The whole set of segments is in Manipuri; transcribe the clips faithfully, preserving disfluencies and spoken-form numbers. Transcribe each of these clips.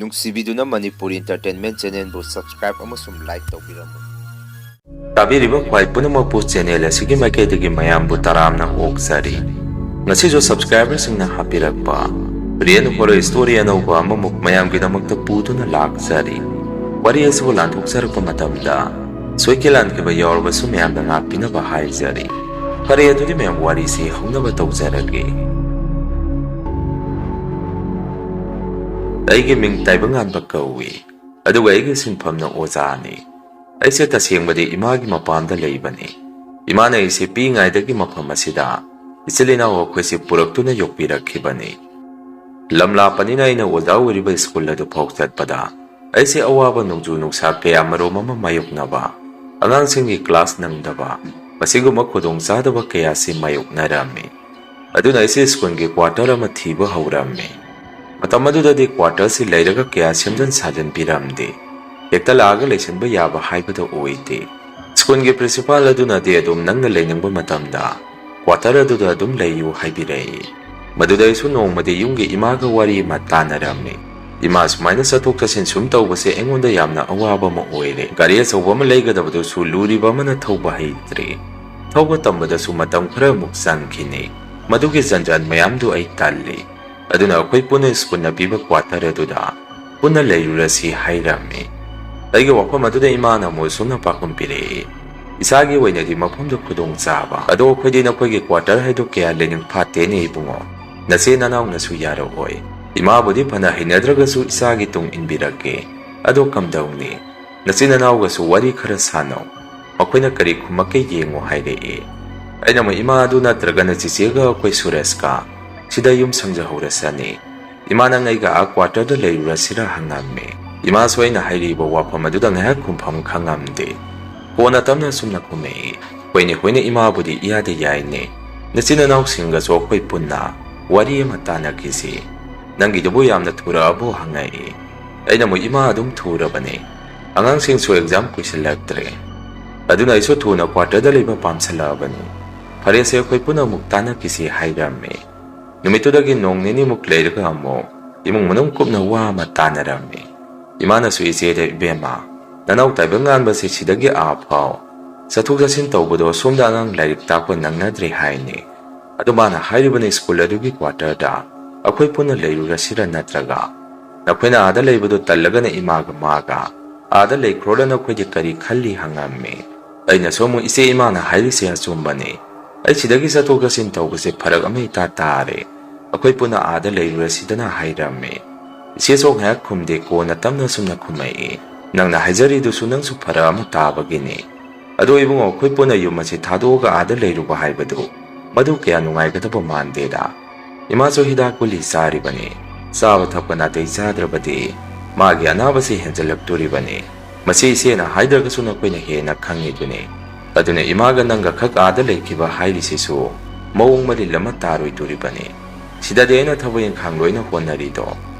ꯅꯨꯡꯁꯤꯕꯤꯗꯨꯅ ꯃꯅꯤꯄꯨꯔꯤ Entertainment Channelꯕꯨ subscribe ꯑꯃꯁꯨꯡ like ꯇꯧꯕꯤꯔꯝꯃꯨ꯫ ꯇꯥꯕꯤꯔꯤꯕ ꯈ꯭ꯋꯥꯏ ꯄꯨꯝꯅꯃꯛꯄꯨ channel ꯑꯁꯤꯒꯤ ꯃꯥꯏꯀꯩꯗꯒꯤ ꯃꯌꯥꯝꯕꯨ ꯇꯔꯥꯝꯅ ꯑꯣꯛꯆꯔꯤ꯫ ꯉꯁꯤꯁꯨ subscriberꯁꯤꯡꯅ ꯍꯥꯞꯄꯤꯔꯛꯄ real horror story ꯑꯅꯧꯕ ꯑꯃꯃꯨꯛ ꯃꯌꯥꯝꯒꯤꯗꯃꯛꯇ ꯄꯨꯗꯨꯅ ꯂꯥꯛꯆꯔꯤ꯫ ꯋꯥꯔꯤ ꯑꯁꯤꯕꯨ ꯂꯥꯟꯊꯣꯛꯆꯔꯛꯄ ꯃꯇꯝꯗ ꯁꯣꯏꯈꯤ ꯂꯥꯟꯈꯤꯕ ꯌꯥꯎꯔꯕꯁꯨ ꯃꯌꯥꯝꯅ ꯉꯥꯛꯄꯤꯅꯕ ꯍꯥꯏꯖꯔꯤ꯫ ꯐꯔꯦ, ꯑꯗꯨꯗꯤ ꯃꯌꯥꯝ ꯋꯥꯔꯤꯁꯤ ꯍꯧꯅꯕ ꯇꯧꯖꯔꯒꯦ꯫ ꯑꯩꯒꯤ ꯃꯤꯡ ꯇꯥꯏꯕꯪꯉꯥꯟꯕ ꯀꯧꯏ, ꯑꯗꯨꯒ ꯑꯩꯒꯤ ꯁꯤꯟꯐꯝꯅ ꯑꯣꯖꯥꯅꯤ꯫ ꯑꯩꯁꯦ ꯇꯁꯦꯡꯕꯗꯤ ꯏꯃꯥꯒꯤ ꯃꯄꯥꯝꯗ ꯂꯩꯕꯅꯤ꯫ ꯏꯃꯥꯅ ꯑꯩꯁꯦ ꯄꯤꯛꯏꯉꯩꯗꯒꯤ ꯃꯐꯝ ꯑꯁꯤꯗ ꯏꯆꯤꯜ ꯏꯅꯥꯎ ꯑꯩꯈꯣꯏꯁꯦ ꯄꯨꯔꯛꯇꯨꯅ ꯌꯣꯛꯄꯤꯔꯛꯈꯤꯕꯅꯤ꯫ ꯂꯝ ꯂꯥꯞꯄꯅꯤꯅ ꯑꯩꯅ ꯑꯣꯖꯥ ꯑꯣꯏꯔꯤꯕ ꯁ꯭ꯀꯨꯜ ꯑꯗꯨ ꯐꯥꯎ ꯆꯠꯄꯗ ꯑꯩꯁꯦ ꯑꯋꯥꯕ ꯅꯣꯡꯖꯨ ꯅꯨꯡꯁꯥ ꯀꯌꯥ ꯃꯔꯨꯝ ꯑꯃ ꯃꯥꯌꯣꯛꯅꯕ, ꯑꯉꯥꯡꯁꯤꯡꯒꯤ class ꯅꯪꯗꯕ, ꯃꯁꯤꯒꯨꯝꯕ ꯈꯨꯗꯣꯡꯆꯥꯗꯕ ꯀꯌꯥꯁꯤ ꯃꯥꯌꯣꯛꯅꯔꯝꯃꯤ꯫ ꯑꯗꯨꯅ ꯑꯩꯁꯦ ꯁ꯭ꯀꯨꯜꯒꯤ quarter ꯑꯃ ꯊꯤꯕ ꯍꯧꯔꯝꯃꯤ꯫ ꯃꯇꯝ ꯑꯗꯨꯗꯗꯤ quarterꯁꯤ ꯂꯩꯔꯒ ꯀꯌꯥ ꯁꯦꯝꯖꯤꯟ ꯁꯥꯖꯤꯟꯕꯤꯔꯝꯗꯦ꯫ ꯍꯦꯛꯇ ꯂꯥꯛꯑꯒ ꯂꯩꯁꯤꯟꯕ ꯌꯥꯕ ꯍꯥꯏꯕꯗꯣ ꯑꯣꯏꯗꯦ꯫ ꯁ꯭ꯀꯨꯜꯒꯤ principal ꯑꯗꯨꯅꯗꯤ ꯑꯗꯨꯝ ꯅꯪꯅ ꯂꯩꯅꯤꯡꯕ ꯃꯇꯝꯗ quarter ꯑꯗꯨꯗ ꯑꯗꯨꯝ ꯂꯩꯌꯨ ꯍꯥꯏꯕꯤꯔꯛꯏ꯫ ꯃꯗꯨꯗ ꯑꯩꯁꯨ ꯅꯣꯡꯃꯗꯤ ꯌꯨꯝꯒꯤ ꯏꯃꯥꯒ ꯋꯥꯔꯤ ꯑꯃ ꯇꯥꯟꯅꯔꯝꯃꯤ꯫ "ꯏꯃꯥ, ꯁꯨꯃꯥꯏꯅ ꯆꯠꯊꯣꯛ ꯆꯠꯁꯤꯟ ꯁꯨꯝ ꯇꯧꯕꯁꯦ ꯑꯩꯉꯣꯟꯗ ꯌꯥꯝꯅ ꯑꯋꯥꯕ ꯑꯃ ꯑꯣꯏꯔꯦ꯫ ꯒꯥꯔꯤ ꯑꯆꯧꯕ ꯑꯃ ꯂꯩꯒꯗꯕꯗꯨꯁꯨ ꯂꯨꯔꯤꯕ ꯑꯃꯅ ꯊꯧꯕ ꯍꯩꯇ꯭ꯔꯦ꯫ ꯊꯧꯕ ꯇꯝꯕꯗꯁꯨ ꯃꯇꯝ ꯈꯔ ꯑꯃꯨꯛ ꯆꯪꯈꯤꯅꯤ꯫ ꯃꯗꯨꯒꯤ ꯖꯟꯖꯥꯟ ꯃꯌꯥꯝꯗꯨ ꯑꯩ ꯇꯜꯂꯤ꯫ ꯑꯗꯨꯅ ꯑꯩꯈꯣꯏ ꯄꯨꯟꯅ ꯁ꯭ꯀꯨꯜꯅ ꯄꯤꯕ quarter ꯑꯗꯨꯗ ꯄꯨꯟꯅ ꯂꯩꯔꯨꯔꯁꯤ" ꯍꯥꯏꯔꯝꯃꯤ꯫ ꯑꯩꯒꯤ ꯋꯥꯐꯝ ꯑꯗꯨꯗ ꯏꯃꯥꯅ ꯑꯃꯨꯛ ꯑꯁꯨꯝꯅ ꯄꯥꯎꯈꯨꯝ ꯄꯤꯔꯛꯏ, "ꯏꯁꯥꯒꯤ ꯑꯣꯏꯅꯗꯤ ꯃꯐꯝꯗꯨ ꯈꯨꯗꯣꯡ ꯆꯥꯕ, ꯑꯗꯣ ꯑꯩꯈꯣꯏꯗꯤ ꯅꯈꯣꯏꯒꯤ quarter ꯍꯥꯏꯗꯨ ꯀꯌꯥ ꯂꯩꯅꯤꯡ ꯐꯥꯠꯇꯦꯅꯦ ꯏꯕꯨꯡꯉꯣ꯫ ꯅꯆꯦ ꯅꯅꯥꯎꯅꯁꯨ ꯌꯥꯔꯛꯑꯣꯏ꯫ ꯏꯃꯥꯕꯨꯗꯤ ꯐꯅ ꯍꯩꯅꯗ꯭ꯔꯒꯁꯨ ꯏꯆꯥꯒꯤ ꯇꯨꯡ ꯏꯟꯕꯤꯔꯛꯀꯦ꯫ ꯑꯗꯣ ꯀꯝꯗꯧꯅꯤ? ꯅꯆꯤꯟ ꯅꯅꯥꯎꯒꯁꯨ ꯋꯥꯔꯤ ꯈꯔ ꯁꯥꯟꯅꯧ꯫ ꯃꯈꯣꯏꯅ ꯀꯔꯤ ꯈꯨꯝꯃꯛꯀꯦ ꯌꯦꯡꯉꯨ" ꯍꯥꯏꯔꯛꯏ꯫ ꯑꯩꯅ ꯑꯃꯨꯛ, "ꯏꯃꯥ ꯑꯗꯨ ꯅꯠꯇ꯭ꯔꯒꯅ ꯆꯤꯆꯦꯒ ꯑꯩꯈꯣꯏ ꯁꯨꯔꯦꯁꯀ ꯁꯤꯗ ꯌꯨꯝ ꯁꯪꯖꯍꯧꯔꯁꯅꯤ꯫ ꯏꯃꯥ, ꯅꯪ ꯑꯩꯒ ꯑꯥ quarterꯗ ꯂꯩꯔꯨꯔꯁꯤꯔ?" ꯍꯪꯉꯝꯃꯤ꯫ ꯏꯃꯥꯁꯨ ꯑꯩꯅ ꯍꯥꯏꯔꯤꯕ ꯋꯥꯐꯝ ꯑꯗꯨꯗ ꯉꯥꯏꯍꯥꯛ ꯈꯨꯝꯐꯝ ꯈꯪꯉꯝꯗꯦ꯫ ꯀꯣꯟꯅ ꯇꯞꯅ ꯑꯁꯨꯝꯅ ꯈꯨꯝꯃꯛꯏ, "ꯍꯣꯏꯅꯦ, ꯍꯣꯏꯅꯦ, ꯏꯃꯥꯕꯨꯗꯤ ꯏꯌꯥꯗ ꯌꯥꯏꯅꯦ꯫ ꯅꯆꯤꯟ ꯅꯅꯥꯎꯁꯤꯡꯒꯁꯨ ꯑꯩꯈꯣꯏ ꯄꯨꯟꯅ ꯋꯥꯔꯤ ꯑꯃ ꯇꯥꯟꯅꯈꯤꯁꯤ꯫ ꯅꯪꯒꯤꯗꯨꯕꯨ ꯌꯥꯝꯅ ꯊꯨꯔꯛꯑꯕꯣ?" ꯍꯪꯉꯛꯏ꯫ ꯑꯩꯅ ꯑꯃꯨꯛ, "ꯏꯃꯥ, ꯑꯗꯨꯝ ꯊꯨꯔꯕꯅꯦ꯫ ꯑꯉꯥꯡꯁꯤꯡꯁꯨ exam ꯀꯨꯏꯁꯤꯜꯂꯛꯇ꯭ꯔꯦ꯫ ꯑꯗꯨꯅ ꯑꯩꯁꯨ ꯊꯨꯅ quarterꯗ ꯂꯩꯕ ꯄꯥꯝꯁꯤꯜꯂꯛꯑꯕꯅꯤ꯫ ꯐꯔꯦꯁꯦ, ꯑꯩꯈꯣꯏ ꯄꯨꯟꯅ ꯑꯃꯨꯛ ꯇꯥꯟꯅꯈꯤꯁꯤ" ꯍꯥꯏꯔꯝꯃꯤ꯫ ꯅꯨꯃꯤꯠꯇꯨꯗꯒꯤ ꯅꯣꯡ ꯅꯤꯅꯤꯃꯨꯛ ꯂꯩꯔꯒ ꯑꯃꯨꯛ ꯏꯃꯨꯡ ꯃꯅꯨꯡ ꯀꯨꯞꯅ ꯋꯥ ꯑꯃ ꯇꯥꯟꯅꯔꯝꯃꯤ꯫ ꯏꯃꯥꯅꯁꯨ ꯏꯆꯦꯗ, "ꯏꯕꯦꯝꯃ, ꯅꯅꯥꯎ ꯇꯥꯏꯕꯪ ꯉꯥꯟꯕꯁꯦ ꯁꯤꯗꯒꯤ ꯑꯥ ꯐꯥꯎ ꯆꯠꯊꯣꯛ ꯆꯠꯁꯤꯟ ꯇꯧꯕꯗꯣ ꯁꯣꯝꯗ ꯑꯉꯥꯡ ꯂꯥꯏꯔꯤꯛ ꯇꯥꯛꯄ ꯅꯪꯅꯗ꯭ꯔꯦ ꯍꯥꯏꯅꯤ꯫ ꯑꯗꯨ ꯃꯥꯅ ꯍꯥꯏꯔꯤꯕꯅꯤ ꯁ꯭ꯀꯨꯜ ꯑꯗꯨꯒꯤ ꯀ꯭ꯋꯥꯇꯔꯗ ꯑꯩꯈꯣꯏ ꯄꯨꯟꯅ ꯂꯩꯔꯨꯔꯁꯤꯔ, ꯅꯠꯇ꯭ꯔꯒ ꯅꯈꯣꯏꯅ ꯑꯥꯗ ꯂꯩꯕꯗꯨ ꯇꯜꯂꯒꯅ ꯏꯃꯥꯒ ꯃꯥꯒ ꯑꯥꯗ ꯂꯩꯈ꯭ꯔꯣꯗ ꯅꯈꯣꯏꯗꯤ ꯀꯔꯤ ꯈꯜꯂꯤ?" ꯍꯪꯉꯝꯃꯤ꯫ ꯑꯩꯅꯁꯨ ꯑꯃꯨꯛ, "ꯏꯆꯦ, ꯏꯃꯥꯅ ꯍꯥꯏꯔꯤꯁꯦ ꯑꯆꯨꯝꯕꯅꯤ꯫ ꯑꯩ ꯁꯤꯗꯒꯤ ꯆꯠꯊꯣꯛ ꯆꯠꯁꯤꯟ ꯇꯧꯕꯁꯦ ꯐꯔꯛ ꯑꯃ ꯏꯇꯥ ꯇꯥꯔꯦ꯫ ꯑꯩꯈꯣꯏ ꯄꯨꯟꯅ ꯑꯥꯗ ꯂꯩꯔꯨꯔꯁꯤꯗꯅ" ꯍꯥꯏꯔꯝꯃꯤ꯫ ꯏꯆꯦꯁꯨ ꯉꯥꯏꯍꯥꯛ ꯈꯨꯝꯗꯦ, ꯀꯣꯟꯅ ꯇꯞꯅ ꯑꯁꯨꯝꯅ ꯈꯨꯝꯃꯛꯏ, "ꯅꯪꯅ ꯍꯥꯏꯖꯔꯤꯗꯨꯁꯨ ꯅꯪꯁꯨ ꯐꯔꯛ ꯑꯃ ꯇꯥꯕꯒꯤꯅꯤ꯫ ꯑꯗꯣ ꯏꯕꯨꯡꯉꯣ, ꯑꯩꯈꯣꯏ ꯄꯨꯟꯅ ꯌꯨꯝ ꯑꯁꯤ ꯊꯥꯗꯣꯛꯑꯒ ꯑꯥꯗ ꯂꯩꯔꯨꯕ ꯍꯥꯏꯕꯗꯨ ꯃꯗꯨ ꯀꯌꯥ ꯅꯨꯡꯉꯥꯏꯒꯗꯕ ꯃꯥꯟꯗꯦꯗ꯫ ꯏꯃꯥꯁꯨ ꯍꯤꯗꯥꯛ ꯒꯨꯂꯤ ꯆꯥꯔꯤꯕꯅꯤ꯫ ꯆꯥꯕ ꯊꯛꯄ ꯅꯥꯇꯩ ꯆꯥꯗ꯭ꯔꯕꯗꯤ ꯃꯥꯒꯤ ꯑꯅꯥꯕꯁꯤ ꯍꯦꯟꯖꯜꯂꯛꯇꯣꯔꯤꯕꯅꯤ꯫ ꯃꯁꯤ ꯏꯆꯦꯅ ꯍꯥꯏꯗ꯭ꯔꯒꯁꯨ ꯅꯈꯣꯏꯅ ꯍꯦꯟꯅ ꯈꯪꯉꯤꯗꯨꯅꯤ꯫ ꯑꯗꯨꯅ ꯏꯃꯥꯒ ꯅꯪꯒ ꯈꯛ ꯑꯥꯗ ꯂꯩꯈꯤꯕ ꯍꯥꯏꯔꯤꯁꯤꯁꯨ ꯃꯑꯣꯡ ꯃꯔꯤꯜ ꯑꯃ ꯇꯥꯔꯣꯏꯗꯣꯔꯤꯕꯅꯤ꯫ ꯁꯤꯗꯗꯤ ꯑꯩꯅ ꯊꯕꯛ ꯏꯪꯈꯥꯡ ꯂꯣꯏꯅ ꯍꯣꯠꯅꯔꯤꯗꯣ꯫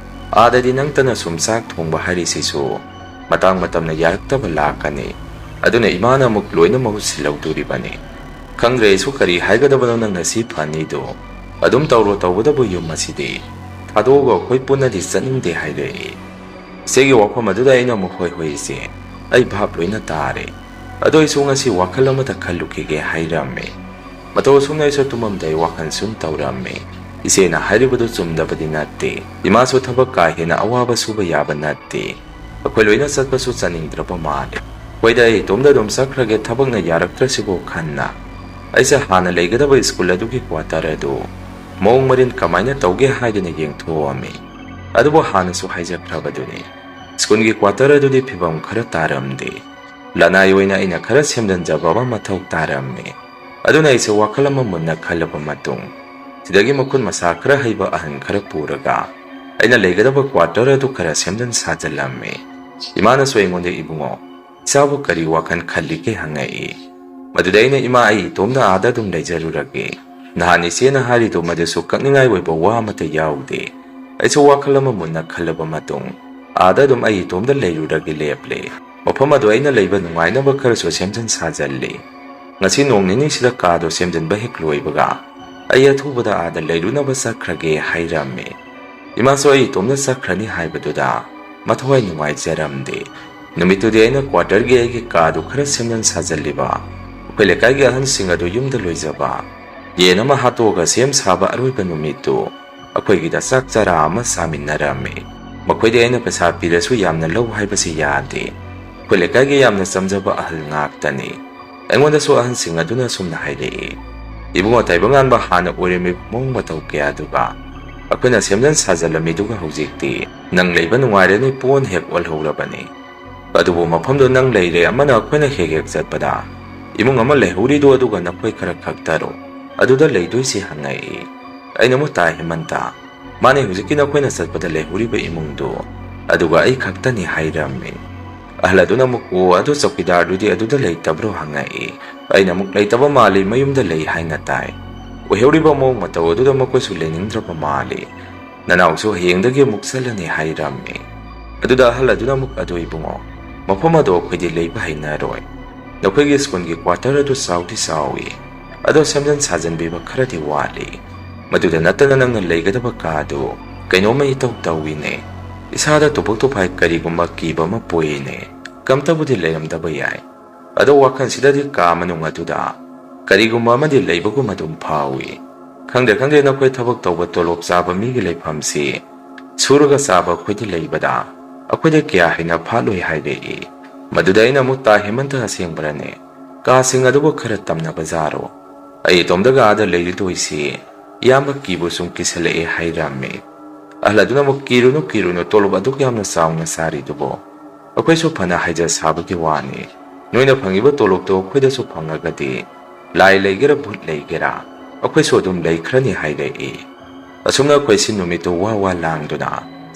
ꯑꯥꯗꯗꯤ ꯅꯪꯇꯅ ꯁꯨꯝ ꯆꯥꯛ ꯊꯣꯡꯕ ꯍꯥꯏꯔꯤꯁꯤꯁꯨ ꯃꯇꯥꯡ ꯃꯇꯝꯅ ꯌꯥꯔꯛꯇꯕ ꯂꯥꯛꯀꯅꯤ꯫ ꯑꯗꯨꯅ ꯏꯃꯥꯅ ꯑꯃꯨꯛ ꯂꯣꯏꯅ ꯃꯍꯨꯠ ꯁꯤꯜꯍꯧꯗꯣꯔꯤꯕꯅꯤ꯫ ꯈꯪꯗ꯭ꯔꯦ ꯑꯩꯁꯨ ꯀꯔꯤ ꯍꯥꯏꯒꯗꯕꯅꯣ, ꯅꯪꯅ ꯁꯤ ꯐꯅꯤꯗꯣ꯫ ꯑꯗꯨꯝ ꯇꯧꯔꯣ, ꯇꯧꯕꯇꯕꯨ ꯌꯨꯝ ꯑꯁꯤꯗꯤ ꯊꯥꯗꯣꯛꯑꯒ ꯑꯩꯈꯣꯏ ꯄꯨꯟꯅꯗꯤ ꯆꯠꯅꯤꯡꯗꯦ ꯍꯥꯏꯔꯛꯏ꯫ ꯏꯆꯦꯒꯤ ꯋꯥꯐꯝ ꯑꯗꯨꯗ ꯑꯩꯅ ꯑꯃꯨꯛ, "ꯍꯣꯏ, ꯍꯣꯏ ꯏꯆꯦ, ꯑꯩ ꯚꯥꯞ ꯂꯣꯏꯅ ꯇꯥꯔꯦ꯫ ꯑꯗꯣ ꯑꯩꯁꯨ ꯉꯁꯤ ꯋꯥꯈꯜ ꯑꯃꯗ ꯈꯜꯂꯨꯈꯤꯒꯦ" ꯍꯥꯏꯔꯝꯃꯤ꯫ ꯃꯇꯧ ꯑꯁꯨꯝꯅ ꯑꯩꯁꯨ ꯇꯨꯝꯃꯝꯗꯥꯏ ꯋꯥꯈꯜ ꯁꯨꯝ ꯇꯧꯔꯝꯃꯤ꯫ ꯏꯆꯦꯅ ꯍꯥꯏꯔꯤꯕꯗꯨ ꯆꯨꯝꯗꯕꯗꯤ ꯅꯠꯇꯦ꯫ ꯏꯃꯥꯁꯨ ꯊꯕꯛ ꯀꯥ ꯍꯦꯟꯅ ꯑꯋꯥꯕ ꯁꯨꯕ ꯌꯥꯕ ꯅꯠꯇꯦ꯫ ꯑꯩꯈꯣꯏ ꯂꯣꯏꯅ ꯆꯠꯄꯁꯨ ꯆꯠꯅꯤꯡꯗ꯭ꯔꯕ ꯃꯥꯜꯂꯦ꯫ "ꯍꯣꯏꯗ, ꯑꯩ ꯏꯇꯣꯝꯗ ꯑꯗꯨꯝ ꯆꯠꯈ꯭ꯔꯒꯦ, ꯊꯕꯛꯅ ꯌꯥꯔꯛꯇ꯭ꯔꯁꯤꯕꯣ" ꯈꯟꯅ ꯑꯩꯁꯦ ꯍꯥꯟꯅ ꯂꯩꯒꯗꯕ ꯁ꯭ꯀꯨꯜ ꯑꯗꯨꯒꯤ ꯀ꯭ꯋꯥꯇꯔ ꯑꯗꯨ ꯃꯑꯣꯡ ꯃꯔꯤꯟ ꯀꯃꯥꯏꯅ ꯇꯧꯒꯦ ꯍꯥꯏꯗꯨꯅ ꯌꯦꯡꯊꯣꯛꯑꯝꯃꯤ꯫ ꯑꯗꯨꯕꯨ ꯍꯥꯟꯅꯁꯨ ꯍꯥꯏꯖꯈ꯭ꯔꯕꯗꯨꯅꯤ, ꯁ꯭ꯀꯨꯜꯒꯤ ꯀ꯭ꯋꯥꯇꯔ ꯑꯗꯨꯗꯤ ꯐꯤꯕꯝ ꯈꯔ ꯇꯥꯔꯝꯗꯦ꯫ ꯂꯅꯥꯏ ꯑꯣꯏꯅ ꯑꯩꯅ ꯈꯔ ꯁꯦꯝꯖꯤꯟꯖꯕ ꯑꯃ ꯃꯊꯧ ꯇꯥꯔꯝꯃꯤ꯫ ꯑꯗꯨꯅ ꯑꯩꯁꯦ ꯋꯥꯈꯜ ꯑꯃ ꯃꯨꯟꯅ ꯈꯜꯂꯕ ꯃꯇꯨꯡ, ꯁꯤꯗꯒꯤ ꯃꯈꯨꯠ ꯃꯁꯥ ꯈꯔ ꯍꯩꯕ ꯑꯍꯟ ꯈꯔ ꯄꯨꯔꯒ ꯑꯩꯅ ꯂꯩꯒꯗꯕ ꯀ꯭ꯋꯥꯇꯔ ꯑꯗꯨ ꯈꯔ ꯁꯦꯝꯖꯤꯟ ꯁꯥꯖꯤꯜꯂꯝꯃꯤ꯫ ꯏꯃꯥꯅꯁꯨ ꯑꯩꯉꯣꯟꯗ, "ꯏꯕꯨꯡꯉꯣ, ꯏꯆꯥꯕꯨ ꯀꯔꯤ ꯋꯥꯈꯜ ꯈꯜꯂꯤꯒꯦ?" ꯍꯪꯉꯛꯏ꯫ ꯃꯗꯨꯗ ꯑꯩꯅ, "ꯏꯃꯥ, ꯑꯩ ꯏꯇꯣꯝꯗ ꯑꯥꯗ ꯑꯗꯨꯝ ꯂꯩꯖꯔꯨꯔꯒꯦ꯫ ꯅꯍꯥꯟ ꯏꯆꯦꯅ ꯍꯥꯏꯔꯤꯗꯨ ꯃꯗꯨꯁꯨ ꯀꯛꯅꯤꯡꯉꯥꯏ ꯑꯣꯏꯕ ꯋꯥ ꯑꯃꯠꯇ ꯌꯥꯎꯗꯦ꯫ ꯑꯩꯁꯨ ꯋꯥꯈꯜ ꯑꯃ ꯃꯨꯟꯅ ꯈꯜꯂꯕ ꯃꯇꯨꯡ ꯑꯥꯗ ꯑꯗꯨꯝ ꯑꯩ ꯏꯇꯣꯝꯗ ꯂꯩꯔꯨꯔꯒꯦ ꯂꯦꯞꯂꯦ꯫ ꯃꯐꯝ ꯑꯗꯨ ꯑꯩꯅ ꯂꯩꯕ ꯅꯨꯡꯉꯥꯏꯅꯕ ꯈꯔꯁꯨ ꯁꯦꯝꯖꯤꯟ ꯁꯥꯖꯤꯜꯂꯤ꯫ ꯉꯁꯤ ꯅꯣꯡ ꯅꯤꯅꯤꯁꯤꯗ ꯀꯥꯗꯣ ꯁꯦꯝꯖꯤꯟꯕ ꯍꯦꯛ ꯂꯣꯏꯕꯒ ꯑꯩ ꯑꯊꯨꯕꯗ ꯑꯥꯗ ꯂꯩꯔꯨꯅꯕ ꯆꯠꯈ꯭ꯔꯒꯦ" ꯍꯥꯏꯔꯝꯃꯤ꯫ ꯏꯃꯥꯁꯨ ꯑꯩ ꯏꯇꯣꯝꯅ ꯆꯠꯈ꯭ꯔꯅꯤ ꯍꯥꯏꯕꯗꯨꯗ ꯃꯊꯋꯥꯏ ꯅꯨꯡꯉꯥꯏꯖꯔꯝꯗꯦ꯫ ꯅꯨꯃꯤꯠꯇꯨꯗꯤ ꯑꯩꯅ quarterꯒꯤ ꯑꯩꯒꯤ ꯀꯥꯗꯨ ꯈꯔ ꯁꯦꯝꯖꯤꯟ ꯁꯥꯖꯤꯜꯂꯤꯕ, ꯑꯩꯈꯣꯏ ꯂꯩꯀꯥꯏꯒꯤ ꯑꯍꯟꯁꯤꯡ ꯑꯗꯨ ꯌꯨꯝꯗ ꯂꯣꯏꯖꯕ, ꯌꯦꯟ ꯑꯃ ꯍꯥꯠꯇꯣꯛꯑꯒ ꯁꯦꯝ ꯁꯥꯕ ꯑꯔꯣꯏꯕ ꯅꯨꯃꯤꯠꯇꯨ ꯑꯩꯈꯣꯏꯒꯤꯗ ꯆꯥꯛ ꯆꯔꯥ ꯑꯃ ꯆꯥꯃꯤꯟꯅꯔꯝꯃꯤ꯫ ꯃꯈꯣꯏꯗꯤ ꯑꯩꯅ ꯄꯩꯁꯥ ꯄꯤꯔꯁꯨ ꯌꯥꯝꯅ ꯂꯧ ꯍꯥꯏꯕꯁꯤ ꯌꯥꯗꯦ꯫ ꯑꯩꯈꯣꯏ ꯂꯩꯀꯥꯏꯒꯤ ꯌꯥꯝꯅ ꯆꯝꯖꯕ ꯑꯍꯜ ꯉꯥꯛꯇꯅꯤ꯫ ꯑꯩꯉꯣꯟꯗꯁꯨ ꯑꯍꯟꯁꯤꯡ ꯑꯗꯨꯅ ꯑꯁꯨꯝꯅ ꯍꯥꯏꯔꯛꯏ, "ꯏꯕꯨꯡꯉꯣ, ꯇꯥꯏꯕꯪꯉꯥꯟꯕ ꯍꯥꯟꯅ ꯑꯣꯏꯔꯝꯃꯤꯕ ꯃꯑꯣꯡ ꯃꯇꯧ ꯀꯌꯥꯗꯨꯒ ꯑꯩꯈꯣꯏꯅ ꯁꯦꯝꯖꯤꯟ ꯁꯥꯖꯤꯜꯂꯝꯃꯤꯗꯨꯒ ꯍꯧꯖꯤꯛꯇꯤ ꯅꯪ ꯂꯩꯕ ꯅꯨꯡꯉꯥꯏꯔꯅꯤ, ꯄꯣꯟ ꯍꯦꯛ ꯑꯣꯜꯍꯧꯔꯕꯅꯤ꯫ ꯑꯗꯨꯕꯨ ꯃꯐꯝꯗꯨ ꯅꯪ ꯂꯩꯔꯦ, ꯑꯃꯅ ꯑꯩꯈꯣꯏꯅ ꯍꯦꯛ ꯍꯦꯛ ꯆꯠꯄꯗ ꯏꯃꯨꯡ ꯑꯃ ꯂꯩꯍꯧꯔꯤꯗꯨ ꯑꯗꯨꯒ ꯅꯈꯣꯏ ꯈꯔ ꯈꯛꯇꯔꯣ ꯑꯗꯨꯗ ꯂꯩꯗꯣꯏꯁꯤ?" ꯍꯪꯉꯛꯏ꯫ ꯑꯩꯅ ꯑꯃꯨꯛ, "ꯇꯥ ꯍꯦꯃꯟꯇ, ꯃꯥꯅꯦ, ꯍꯧꯖꯤꯛꯀꯤ ꯅꯈꯣꯏꯅ ꯆꯠꯄꯗ ꯂꯩꯍꯧꯔꯤꯕ ꯏꯃꯨꯡꯗꯨ ꯑꯗꯨꯒ ꯑꯩ ꯈꯛꯇꯅꯤ" ꯍꯥꯏꯔꯝꯃꯤ꯫ ꯑꯍꯜ ꯑꯗꯨꯅ ꯑꯃꯨꯛ, "ꯑꯣ, ꯑꯗꯨ ꯆꯧꯀꯤꯗꯥꯔꯗꯨꯗꯤ ꯑꯗꯨꯗ ꯂꯩꯇꯕ꯭ꯔꯣ?" ꯍꯪꯉꯛꯏ꯫ ꯑꯩꯅ ꯑꯃꯨꯛ, "ꯂꯩꯇꯕ ꯃꯥꯜꯂꯤ, ꯃꯌꯨꯝꯗ ꯂꯩ ꯍꯥꯏꯅ ꯇꯥꯏ꯫ ꯑꯣꯏꯍꯧꯔꯤꯕ ꯃꯑꯣꯡ ꯃꯇꯧ ꯑꯗꯨꯗ ꯃꯈꯣꯏꯁꯨ ꯂꯩꯅꯤꯡꯗ꯭ꯔꯕ ꯃꯥꯜꯂꯤ꯫ ꯅꯅꯥꯎꯁꯨ ꯍꯌꯦꯡꯗꯒꯤ ꯑꯃꯨꯛ ꯆꯠꯂꯅꯤ" ꯍꯥꯏꯔꯝꯃꯤ꯫ ꯑꯗꯨꯗ ꯑꯍꯜ ꯑꯗꯨꯅ ꯑꯃꯨꯛ, "ꯑꯗꯨ ꯏꯕꯨꯡꯉꯣ, ꯃꯐꯝ ꯑꯗꯣ ꯑꯩꯈꯣꯏꯗꯤ ꯂꯩꯕ ꯍꯩꯅꯔꯣꯏ꯫ ꯅꯈꯣꯏꯒꯤ ꯁ꯭ꯀꯨꯜꯒꯤ quarter ꯑꯗꯨ ꯆꯥꯎꯗꯤ ꯆꯥꯎꯏ, ꯑꯗꯣ ꯁꯦꯝꯖꯤꯟ ꯁꯥꯖꯤꯟꯕꯤꯕ ꯈꯔꯗꯤ ꯋꯥꯠꯂꯤ꯫ ꯃꯗꯨꯗ ꯅꯠꯇꯅ ꯅꯪꯅ ꯂꯩꯒꯗꯕ ꯀꯥꯗꯨ ꯀꯩꯅꯣꯝꯃ ꯏꯇꯧ ꯇꯧꯏꯅꯦ꯫ ꯏꯁꯥꯗ ꯇꯣꯄꯛ ꯇꯣꯐꯥꯏ ꯀꯔꯤꯒꯨꯝꯕ ꯀꯤꯕ ꯑꯃ ꯄꯣꯛꯏꯅꯦ꯫ ꯀꯝꯇꯕꯨꯗꯤ ꯂꯩꯔꯝꯗꯕ ꯌꯥꯏ, ꯑꯗꯣ ꯋꯥꯈꯜꯁꯤꯗꯗꯤ ꯀꯥ ꯃꯅꯨꯡ ꯑꯗꯨꯗ ꯀꯔꯤꯒꯨꯝꯕ ꯑꯃꯗꯤ ꯂꯩꯕꯒꯨꯝ ꯑꯗꯨꯝ ꯐꯥꯎꯏ꯫ ꯈꯪꯗꯦ, ꯈꯪꯗꯦ, ꯅꯈꯣꯏ ꯊꯕꯛ ꯇꯧꯕ ꯇꯣꯂꯣꯞ ꯆꯥꯕ ꯃꯤꯒꯤ ꯂꯩꯐꯝꯁꯤ ꯁꯨꯔꯒ ꯆꯥꯕ ꯑꯩꯈꯣꯏꯗꯤ ꯂꯩꯕꯗ ꯑꯩꯈꯣꯏꯗ ꯀꯌꯥ ꯍꯦꯟꯅ ꯐꯥꯠꯂꯣꯏ" ꯍꯥꯏꯔꯛꯏ꯫ ꯃꯗꯨꯗ ꯑꯩꯅ ꯑꯃꯨꯛ, "ꯇꯥ ꯍꯦꯃꯟꯇ, ꯑꯁꯦꯡꯕꯔꯅꯦ? ꯀꯥꯁꯤꯡ ꯑꯗꯨꯕꯨ ꯈꯔ ꯇꯝꯅꯕꯖꯥꯔꯣ? ꯑꯩ ꯏꯇꯣꯝꯗꯒ ꯑꯥꯗ ꯂꯩꯔꯨꯗꯣꯏꯁꯤ ꯏꯌꯥꯝꯕ ꯀꯤꯕꯨ ꯁꯨꯝ ꯀꯤꯁꯜꯂꯛꯑꯦ" ꯍꯥꯏꯔꯝꯃꯤ꯫ ꯑꯍꯜ ꯑꯗꯨꯅ ꯑꯃꯨꯛ, "ꯀꯤꯔꯨꯅꯨ, ꯀꯤꯔꯨꯅꯨ, ꯇꯣꯂꯣꯞ ꯑꯗꯨꯛ ꯌꯥꯝꯅ ꯆꯥꯎꯅ ꯆꯥꯔꯤꯗꯨꯕꯨ ꯑꯩꯈꯣꯏꯁꯨ ꯐꯅ ꯍꯥꯏꯖ ꯁꯥꯕꯒꯤ ꯋꯥꯅꯤ꯫ ꯅꯣꯏꯅ ꯐꯪꯉꯤꯕ ꯇꯣꯂꯣꯞꯇꯣ ꯑꯩꯈꯣꯏꯗꯁꯨ ꯐꯪꯉꯒꯗꯤ ꯂꯥꯏ ꯂꯩꯒꯦꯔꯥ ꯚꯨꯠ ꯂꯩꯒꯦꯔꯥ ꯑꯩꯈꯣꯏꯁꯨ ꯑꯗꯨꯝ ꯂꯩꯈ꯭ꯔꯅꯤ" ꯍꯥꯏꯔꯛꯏ꯫ ꯑꯁꯨꯝꯅ ꯑꯩꯈꯣꯏꯁꯤ ꯅꯨꯃꯤꯠꯇꯨ ꯋꯥ ꯋꯥ ꯂꯥꯡꯗꯨꯅ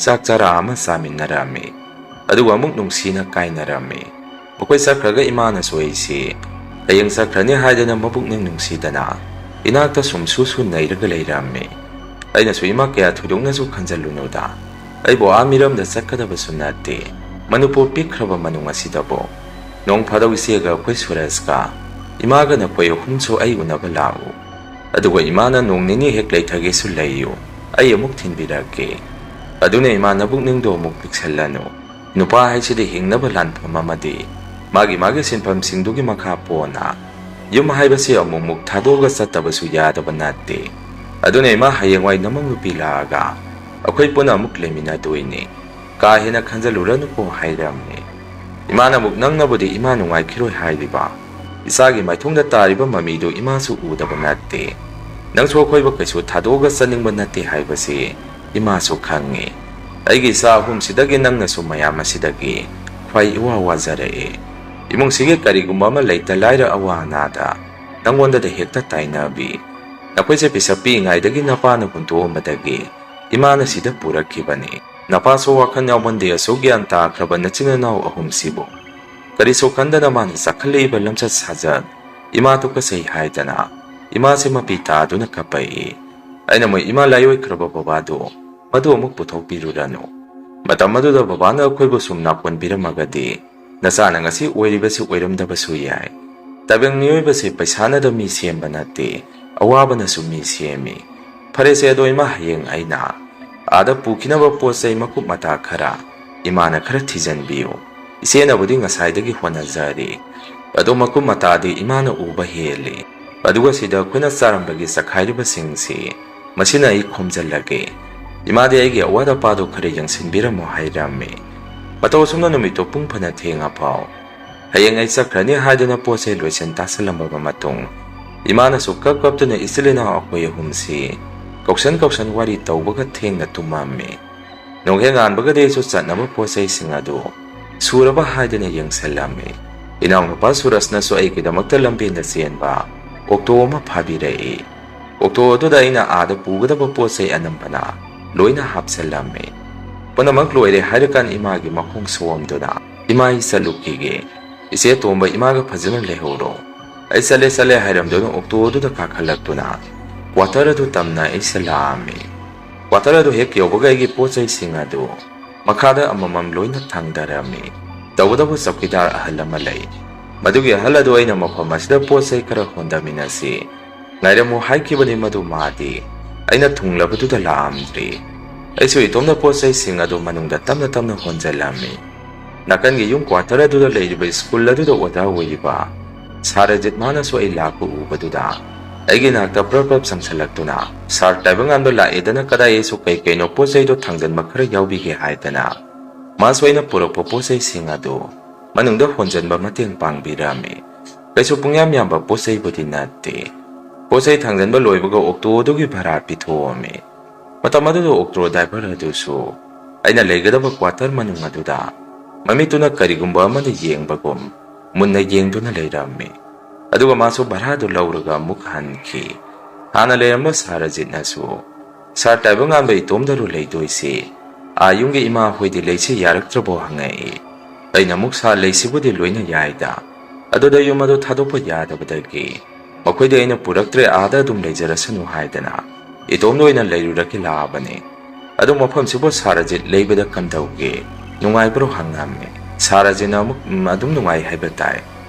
ꯆꯥꯛ ꯆꯔꯥ ꯑꯃ ꯆꯥꯃꯤꯟꯅꯔꯝꯃꯤ꯫ ꯑꯗꯨꯒ ꯑꯃꯨꯛ ꯅꯨꯡꯁꯤꯅ ꯀꯥꯏꯅꯔꯝꯃꯤ꯫ ꯃꯈꯣꯏ ꯆꯠꯈ꯭ꯔꯒ ꯏꯃꯥꯅꯁꯨ ꯑꯩꯁꯤ ꯍꯌꯦꯡ ꯆꯠꯈ꯭ꯔꯅꯤ ꯍꯥꯏꯗꯅ ꯃꯄꯨꯛꯅꯤꯡ ꯅꯨꯡꯁꯤꯗꯅ ꯏꯅꯥꯛꯇ ꯁꯨꯝ ꯁꯨ ꯁꯨ ꯅꯩꯔꯒ ꯂꯩꯔꯝꯃꯤ꯫ ꯑꯩꯅꯁꯨ, "ꯏꯃꯥ, ꯀꯌꯥ ꯊꯣꯏꯗꯣꯛꯅꯁꯨ ꯈꯟꯖꯜꯂꯨꯅꯨꯗ꯫ ꯑꯩꯕꯨ ꯑꯥ ꯃꯤꯔꯝꯗ ꯆꯠꯀꯗꯕꯁꯨ ꯅꯠꯇꯦ꯫ ꯃꯅꯤꯄꯨꯔ ꯄꯤꯛꯈ꯭ꯔꯕ ꯃꯅꯨꯡ ꯑꯁꯤꯗꯕꯨ ꯅꯣꯡ ꯐꯥꯗꯣꯛ ꯏꯆꯦꯒ ꯑꯩꯈꯣꯏ ꯁꯨꯔꯖꯀ ꯏꯃꯥꯒ ꯅꯈꯣꯏ ꯑꯍꯨꯝꯁꯨ ꯑꯩ ꯎꯅꯕ ꯂꯥꯛꯎ꯫ ꯑꯗꯨꯒ ꯏꯃꯥꯅ ꯅꯣꯡ ꯅꯤꯅꯤ ꯍꯦꯛ ꯂꯩꯊꯒꯦꯁꯨ ꯂꯩꯌꯨ, ꯑꯩ ꯑꯃꯨꯛ ꯊꯤꯟꯕꯤꯔꯛꯀꯦ" ꯑꯗꯨꯅ ꯏꯃꯥ, ꯅꯕꯨꯛꯅꯤꯡꯗꯣ ꯑꯃꯨꯛ ꯄꯤꯛꯁꯜꯂꯅꯨ꯫ ꯅꯨꯄꯥ ꯍꯥꯏꯁꯤꯗꯤ ꯍꯤꯡꯅꯕ ꯂꯥꯟꯐꯝ ꯑꯃꯗꯤ ꯃꯥꯒꯤ ꯃꯥꯒꯤ ꯁꯤꯟꯐꯝꯁꯤꯡꯗꯨꯒꯤ ꯃꯈꯥ ꯄꯣꯟꯅ ꯌꯨꯝ ꯍꯥꯏꯕꯁꯤ ꯑꯃꯨꯛ ꯑꯃꯨꯛ ꯊꯥꯗꯣꯛꯑꯒ ꯆꯠꯇꯕꯁꯨ ꯌꯥꯗꯕ ꯅꯠꯇꯦ꯫ ꯑꯗꯨꯅ ꯏꯃꯥ, ꯍꯌꯦꯡꯋꯥꯏ ꯅꯃꯧ ꯅꯨꯄꯤ ꯂꯥꯛꯑꯒ ꯑꯩꯈꯣꯏ ꯄꯨꯟꯅ ꯑꯃꯨꯛ ꯂꯩꯃꯤꯟꯅꯗꯣꯏꯅꯤ꯫ ꯀꯥ ꯍꯦꯟꯅ ꯈꯟꯖꯜꯂꯨꯔꯅꯨꯀꯣ ꯍꯥꯏꯔꯝꯃꯤ꯫ ꯏꯃꯥꯅ ꯑꯃꯨꯛ ꯅꯪꯅꯕꯨꯗꯤ ꯏꯃꯥ ꯅꯨꯡꯉꯥꯏꯈꯤꯔꯣꯏ ꯍꯥꯏꯔꯤꯕ꯫ ꯏꯆꯥꯒꯤ ꯃꯥꯏꯊꯣꯡꯗ ꯇꯥꯔꯤꯕ ꯃꯃꯤꯗꯨ ꯏꯃꯥꯁꯨ ꯎꯗꯕ ꯅꯠꯇꯦ꯫ ꯅꯪꯁꯨ ꯑꯩꯈꯣꯏꯕꯨ ꯀꯩꯁꯨ ꯊꯥꯗꯣꯛꯑꯒ ꯆꯠꯅꯤꯡꯕ ꯅꯠꯇꯦ ꯍꯥꯏꯕꯁꯤ ꯏꯃꯥꯁꯨ ꯈꯪꯉꯤ꯫ ꯑꯩꯒꯤ ꯏꯆꯥ ꯑꯍꯨꯝꯁꯤꯗꯒꯤ ꯅꯪꯅꯁꯨ ꯃꯌꯥꯝ ꯑꯁꯤꯗꯒꯤ ꯈ꯭ꯋꯥꯏ ꯏꯋꯥ ꯋꯥꯖꯔꯛꯏ꯫ ꯏꯃꯨꯡꯁꯤꯒꯤ ꯀꯔꯤꯒꯨꯝꯕ ꯑꯃ ꯂꯩꯇ ꯂꯥꯏꯔ ꯑꯋꯥ ꯑꯅꯥꯗ ꯅꯪꯉꯣꯟꯗꯗ ꯍꯦꯛꯇ ꯇꯥꯏꯅꯕꯤ꯫ ꯅꯈꯣꯏꯁꯦ ꯄꯤꯁꯛ ꯄꯤꯛꯏꯉꯩꯗꯒꯤ ꯅꯄꯥꯅ ꯍꯨꯟꯗꯣꯛꯑꯝꯕꯗꯒꯤ ꯏꯃꯥꯅ ꯁꯤꯗ ꯄꯨꯔꯛꯈꯤꯕꯅꯤ꯫ ꯅꯄꯥꯁꯨ ꯋꯥꯈꯜ ꯌꯥꯎꯃꯟꯗꯦ ꯑꯁꯨꯛ ꯒ꯭ꯌꯥꯟ ꯇꯥꯈ꯭ꯔꯕ ꯅꯆꯤꯟ ꯅꯅꯥꯎ ꯑꯍꯨꯝꯁꯤꯕꯨ ꯀꯔꯤꯁꯨ ꯈꯟꯗꯅ ꯃꯥꯅ ꯆꯥꯈꯠꯂꯛꯏꯕ ꯂꯝꯆꯠ ꯁꯥꯖꯠ ꯏꯃꯥ ꯇꯨꯀꯠꯆꯩ ꯍꯥꯏꯗꯅ ꯏꯃꯥꯁꯦ ꯃꯄꯤ ꯇꯥꯗꯨꯅ ꯀꯞꯄꯛꯏ꯫ ꯑꯩꯅ ꯃꯣꯏ ꯏꯃꯥ ꯂꯥꯏꯑꯣꯏꯈ꯭ꯔꯕ ꯕꯕꯥꯗꯨ ꯃꯗꯨ ꯑꯃꯨꯛ ꯄꯨꯊꯣꯛꯄꯤꯔꯨꯔꯅꯨ꯫ ꯃꯇꯝ ꯑꯗꯨꯗ ꯕꯕꯥꯅ ꯑꯩꯈꯣꯏꯕꯨ ꯁꯨꯝ ꯅꯥꯀꯣꯟꯕꯤꯔꯝꯃꯒꯗꯤ ꯅꯆꯥꯅ ꯉꯁꯤ ꯑꯣꯏꯔꯤꯕꯁꯤ ꯑꯣꯏꯔꯝꯗꯕꯁꯨ ꯌꯥꯏ꯫ ꯇꯥꯏꯕꯪ ꯃꯤꯑꯣꯏꯕꯁꯤ ꯄꯩꯁꯥꯅꯗ ꯃꯤ ꯁꯦꯝꯕ ꯅꯠꯇꯦ, ꯑꯋꯥꯕꯅꯁꯨ ꯃꯤ ꯁꯦꯝꯃꯤ꯫ ꯐꯔꯦꯁꯦ, ꯑꯗꯣ ꯏꯃꯥ, ꯍꯌꯦꯡ ꯑꯩꯅ ꯑꯥꯗ ꯄꯨꯈꯤꯅꯕ ꯄꯣꯠ ꯆꯩ ꯃꯀꯨꯞ ꯃꯇꯥ ꯈꯔ ꯏꯃꯥꯅ ꯈꯔ ꯊꯤꯖꯤꯟꯕꯤꯌꯨ꯫ ꯏꯆꯦꯅꯕꯨꯗꯤ ꯉꯁꯥꯏꯗꯒꯤ ꯍꯣꯠꯅꯖꯔꯤ꯫ ꯑꯗꯣ ꯃꯀꯨꯞ ꯃꯇꯥꯗꯤ ꯏꯃꯥꯅ ꯎꯕ ꯍꯦꯜꯂꯤ꯫ ꯑꯗꯨꯒ ꯁꯤꯗ ꯑꯩꯈꯣꯏꯅ ꯆꯥꯔꯝꯕꯒꯤ ꯆꯈꯥꯏꯔꯤꯕꯁꯤꯡꯁꯤ ꯃꯁꯤꯅ ꯑꯩ ꯈꯣꯝꯖꯤꯜꯂꯒꯦ꯫ ꯏꯃꯥꯗꯤ ꯑꯩꯒꯤ ꯑꯋꯥꯠ ꯑꯄꯥꯗꯨ ꯈꯔ ꯌꯦꯡꯁꯤꯟꯕꯤꯔꯝꯃꯣ ꯍꯥꯏꯔꯝꯃꯤ꯫ ꯃꯇꯧ ꯑꯁꯨꯝꯅ ꯅꯨꯃꯤꯠꯇꯨ ꯄꯨꯡ ꯐꯅ ꯊꯦꯡꯉꯐꯥꯎ ꯍꯌꯦꯡ ꯑꯩ ꯆꯠꯈ꯭ꯔꯅꯤ ꯍꯥꯏꯗꯨꯅ ꯄꯣꯠ ꯆꯩ ꯂꯣꯏꯁꯤꯟ ꯇꯥꯁꯤꯜꯂꯝꯂꯕ ꯃꯇꯨꯡ, ꯏꯃꯥꯅꯁꯨ ꯀꯞ ꯀꯞꯇꯨꯅ ꯏꯆꯤꯜ ꯏꯅꯥꯎ ꯑꯩꯈꯣꯏ ꯑꯍꯨꯝꯁꯤ ꯀꯧꯁꯟ ꯀꯧꯁꯟ ꯋꯥꯔꯤ ꯇꯧꯕꯒ ꯊꯦꯡꯅ ꯇꯨꯝꯃꯝꯃꯤ꯫ ꯅꯣꯡꯍꯦꯛ ꯉꯥꯟꯕꯒꯗꯤ ꯑꯩꯁꯨ ꯆꯠꯅꯕ ꯄꯣꯠ ꯆꯩꯁꯤꯡ ꯑꯗꯨ ꯁꯨꯔꯕ ꯍꯥꯏꯗꯨꯅ ꯌꯦꯡꯁꯤꯜꯂꯝꯃꯤ꯫ ꯏꯅꯥꯎꯅꯨꯄꯥ ꯁꯨꯔꯖꯅꯁꯨ ꯑꯩꯒꯤꯗꯃꯛꯇ ꯂꯝꯕꯦꯟꯗ ꯆꯦꯟꯕ ꯑꯣꯛꯇꯣ ꯑꯃ ꯐꯥꯕꯤꯔꯛꯏ꯫ ꯑꯣꯛꯇꯣ ꯑꯗꯨꯗ ꯑꯩꯅ ꯑꯥꯗ ꯄꯨꯒꯗꯕ ꯄꯣꯠ ꯆꯩ ꯑꯅꯝꯕꯅ ꯂꯣꯏꯅ ꯍꯥꯞꯆꯤꯜꯂꯝꯃꯤ꯫ ꯄꯨꯝꯅꯃꯛ ꯂꯣꯏꯔꯦ ꯍꯥꯏꯔꯀꯥꯟ ꯏꯃꯥꯒꯤ ꯃꯈꯣꯡ ꯁꯣꯝꯗꯨꯅ, "ꯏꯃꯥ, ꯑꯩ ꯆꯠꯂꯨꯈꯤꯒꯦ꯫ ꯏꯆꯦ ꯇꯣꯝꯕ, ꯏꯃꯥꯒ ꯐꯖꯅ ꯂꯩꯍꯧꯔꯣ꯫ ꯑꯩ ꯆꯠꯂꯦ, ꯆꯠꯂꯦ" ꯍꯥꯏꯔꯝꯗꯨꯅ ꯑꯣꯛꯇꯣ ꯑꯗꯨꯗ ꯀꯥꯈꯠꯂꯛꯇꯨꯅ ꯀ꯭ꯋꯥꯇꯔ ꯑꯗꯨ ꯇꯝꯅ ꯑꯩꯁꯦ ꯂꯥꯛꯑꯝꯃꯤ꯫ ꯀ꯭ꯋꯥꯇꯔ ꯑꯗꯨ ꯍꯦꯛ ꯌꯧꯕꯒ ꯑꯩꯒꯤ ꯄꯣꯠ ꯆꯩꯁꯤꯡ ꯑꯗꯨ ꯃꯈꯥꯗ ꯑꯃꯃꯝ ꯂꯣꯏꯅ ꯊꯥꯡꯗꯔꯝꯃꯤ꯫ ꯇꯧꯕꯇꯕꯨ ꯆꯧꯀꯤꯗꯥꯔ ꯑꯍꯜ ꯑꯃ ꯂꯩ꯫ ꯃꯗꯨꯒꯤ ꯑꯍꯜ ꯑꯗꯨ ꯑꯩꯅ ꯃꯐꯝ ꯑꯁꯤꯗ ꯄꯣꯠ ꯆꯩ ꯈꯔ ꯍꯣꯟꯊꯃꯤꯟꯅꯁꯤ, ꯉꯥꯏꯔꯝꯃꯨ ꯍꯥꯏꯈꯤꯕꯅꯤ, ꯃꯗꯨ ꯃꯥꯗꯤ ꯑꯩꯅ ꯊꯨꯡꯂꯕꯗꯨꯗ ꯂꯥꯛꯑꯝꯗ꯭ꯔꯤ꯫ ꯑꯩꯁꯨ ꯏꯇꯣꯝꯅ ꯄꯣꯠ ꯆꯩꯁꯤꯡ ꯑꯗꯨ ꯃꯅꯨꯡꯗ ꯇꯞꯅ ꯇꯞꯅ ꯍꯣꯟꯖꯜꯂꯝꯃꯤ꯫ ꯅꯥꯀꯟꯒꯤ ꯌꯨꯝ ꯀ꯭ꯋꯥꯇꯔ ꯑꯗꯨꯗ ꯂꯩꯔꯤꯕ ꯁ꯭ꯀꯨꯜ ꯑꯗꯨꯗ ꯑꯣꯖꯥ ꯑꯣꯏꯔꯤꯕ ꯁꯥꯔ ꯑꯖꯤꯠ ꯃꯥꯅꯁꯨ ꯑꯩ ꯂꯥꯛꯄ ꯎꯕꯗꯨꯗ ꯑꯩꯒꯤ ꯅꯥꯛꯇ ꯄ꯭ꯔꯞ ꯄ꯭ꯔꯞ ꯆꯪꯁꯜꯂꯛꯇꯨꯅ, "ꯁꯥꯔ ꯇꯥꯏꯕꯪꯉꯥꯟꯕ ꯂꯥꯛꯑꯦꯗꯅ ꯀꯗꯥꯏ ꯑꯩꯁꯨ ꯀꯩ ꯀꯩꯅꯣ ꯄꯣꯠ ꯆꯩꯗꯣ ꯊꯥꯡꯖꯟꯕ ꯈꯔ ꯌꯥꯎꯕꯤꯒꯦ" ꯍꯥꯏꯗꯅ ꯃꯥꯁꯨ ꯑꯩꯅ ꯄꯨꯔꯛꯄ ꯄꯣꯠ ꯆꯩꯁꯤꯡ ꯑꯗꯨ ꯃꯅꯨꯡꯗ ꯍꯣꯟꯖꯟꯕ ꯃꯇꯦꯡ ꯄꯥꯡꯕꯤꯔꯝꯃꯤ꯫ ꯀꯩꯁꯨ ꯄꯨꯡꯌꯥꯝ ꯌꯥꯝꯕ ꯄꯣꯠ ꯆꯩꯕꯨꯗꯤ ꯅꯠꯇꯦ꯫ ꯄꯣꯠ ꯆꯩ ꯊꯥꯡꯖꯟꯕ ꯂꯣꯏꯕꯒ ꯑꯣꯛꯇꯣ ꯑꯗꯨꯒꯤ ꯚꯔꯥ ꯄꯤꯊꯣꯛꯑꯝꯃꯤ꯫ ꯃꯇꯝ ꯑꯗꯨꯗ ꯑꯣꯛꯇꯣ ꯗ꯭ꯔꯥꯏꯚꯔ ꯑꯗꯨꯁꯨ ꯑꯩꯅ ꯂꯩꯒꯗꯕ ꯀ꯭ꯋꯥꯇꯔ ꯃꯅꯨꯡ ꯑꯗꯨꯗ ꯃꯃꯤꯠꯇꯨꯅ ꯀꯔꯤꯒꯨꯝꯕ ꯑꯃꯗ ꯌꯦꯡꯕꯒꯨꯝ ꯃꯨꯟꯅ ꯌꯦꯡꯗꯨꯅ ꯂꯩꯔꯝꯃꯤ꯫ ꯑꯗꯨꯒ ꯃꯥꯁꯨ ꯚꯔꯥꯗꯨ ꯂꯧꯔꯒ ꯑꯃꯨꯛ ꯍꯟꯈꯤ꯫ ꯍꯥꯟꯅ ꯂꯩꯔꯝꯕ ꯁꯥꯔ ꯑꯖꯤꯠꯅꯁꯨ, "ꯁꯥꯔ ꯇꯥꯏꯕꯪꯉꯥꯟꯕ ꯏꯇꯣꯝꯗꯔꯣ ꯂꯩꯗꯣꯏꯁꯤ? ꯑꯥ ꯌꯨꯝꯒꯤ ꯏꯃꯥ ꯍꯣꯏꯗꯤ ꯂꯩꯁꯤ ꯌꯥꯔꯛꯇ꯭ꯔꯕꯣ?" ꯍꯪꯉꯛꯏ꯫ ꯑꯩꯅ ꯑꯃꯨꯛ, "ꯁꯥꯔ, ꯂꯩꯁꯤꯕꯨꯗꯤ ꯂꯣꯏꯅ ꯌꯥꯏꯗ, ꯑꯗꯨꯗ ꯌꯨꯝ ꯑꯗꯨ ꯊꯥꯗꯣꯛꯄ ꯌꯥꯗꯕꯗꯒꯤ ꯃꯈꯣꯏꯗꯤ ꯑꯩꯅ ꯄꯨꯔꯛꯇ꯭ꯔꯦ, ꯑꯥꯗ ꯑꯗꯨꯝ ꯂꯩꯖꯔꯁꯅꯨ" ꯍꯥꯏꯗꯅ ꯏꯇꯣꯝꯗ ꯑꯣꯏꯅ ꯂꯩꯔꯨꯔꯒꯦ ꯂꯥꯛꯑꯕꯅꯤ꯫ "ꯑꯗꯣ ꯃꯐꯝꯁꯤꯕꯨ ꯁꯥꯔ ꯑꯖꯤꯠ ꯂꯩꯕꯗ ꯀꯝꯗꯧꯒꯦ? ꯅꯨꯡꯉꯥꯏꯕ꯭ꯔꯣ?" ꯍꯪꯉꯝꯃꯤ꯫ ꯁꯥꯔ ꯑꯖꯤꯠꯅ ꯑꯃꯨꯛ, "ꯎꯝ, ꯑꯗꯨꯝ ꯅꯨꯡꯉꯥꯏ ꯍꯥꯏꯕ ꯇꯥꯏ꯫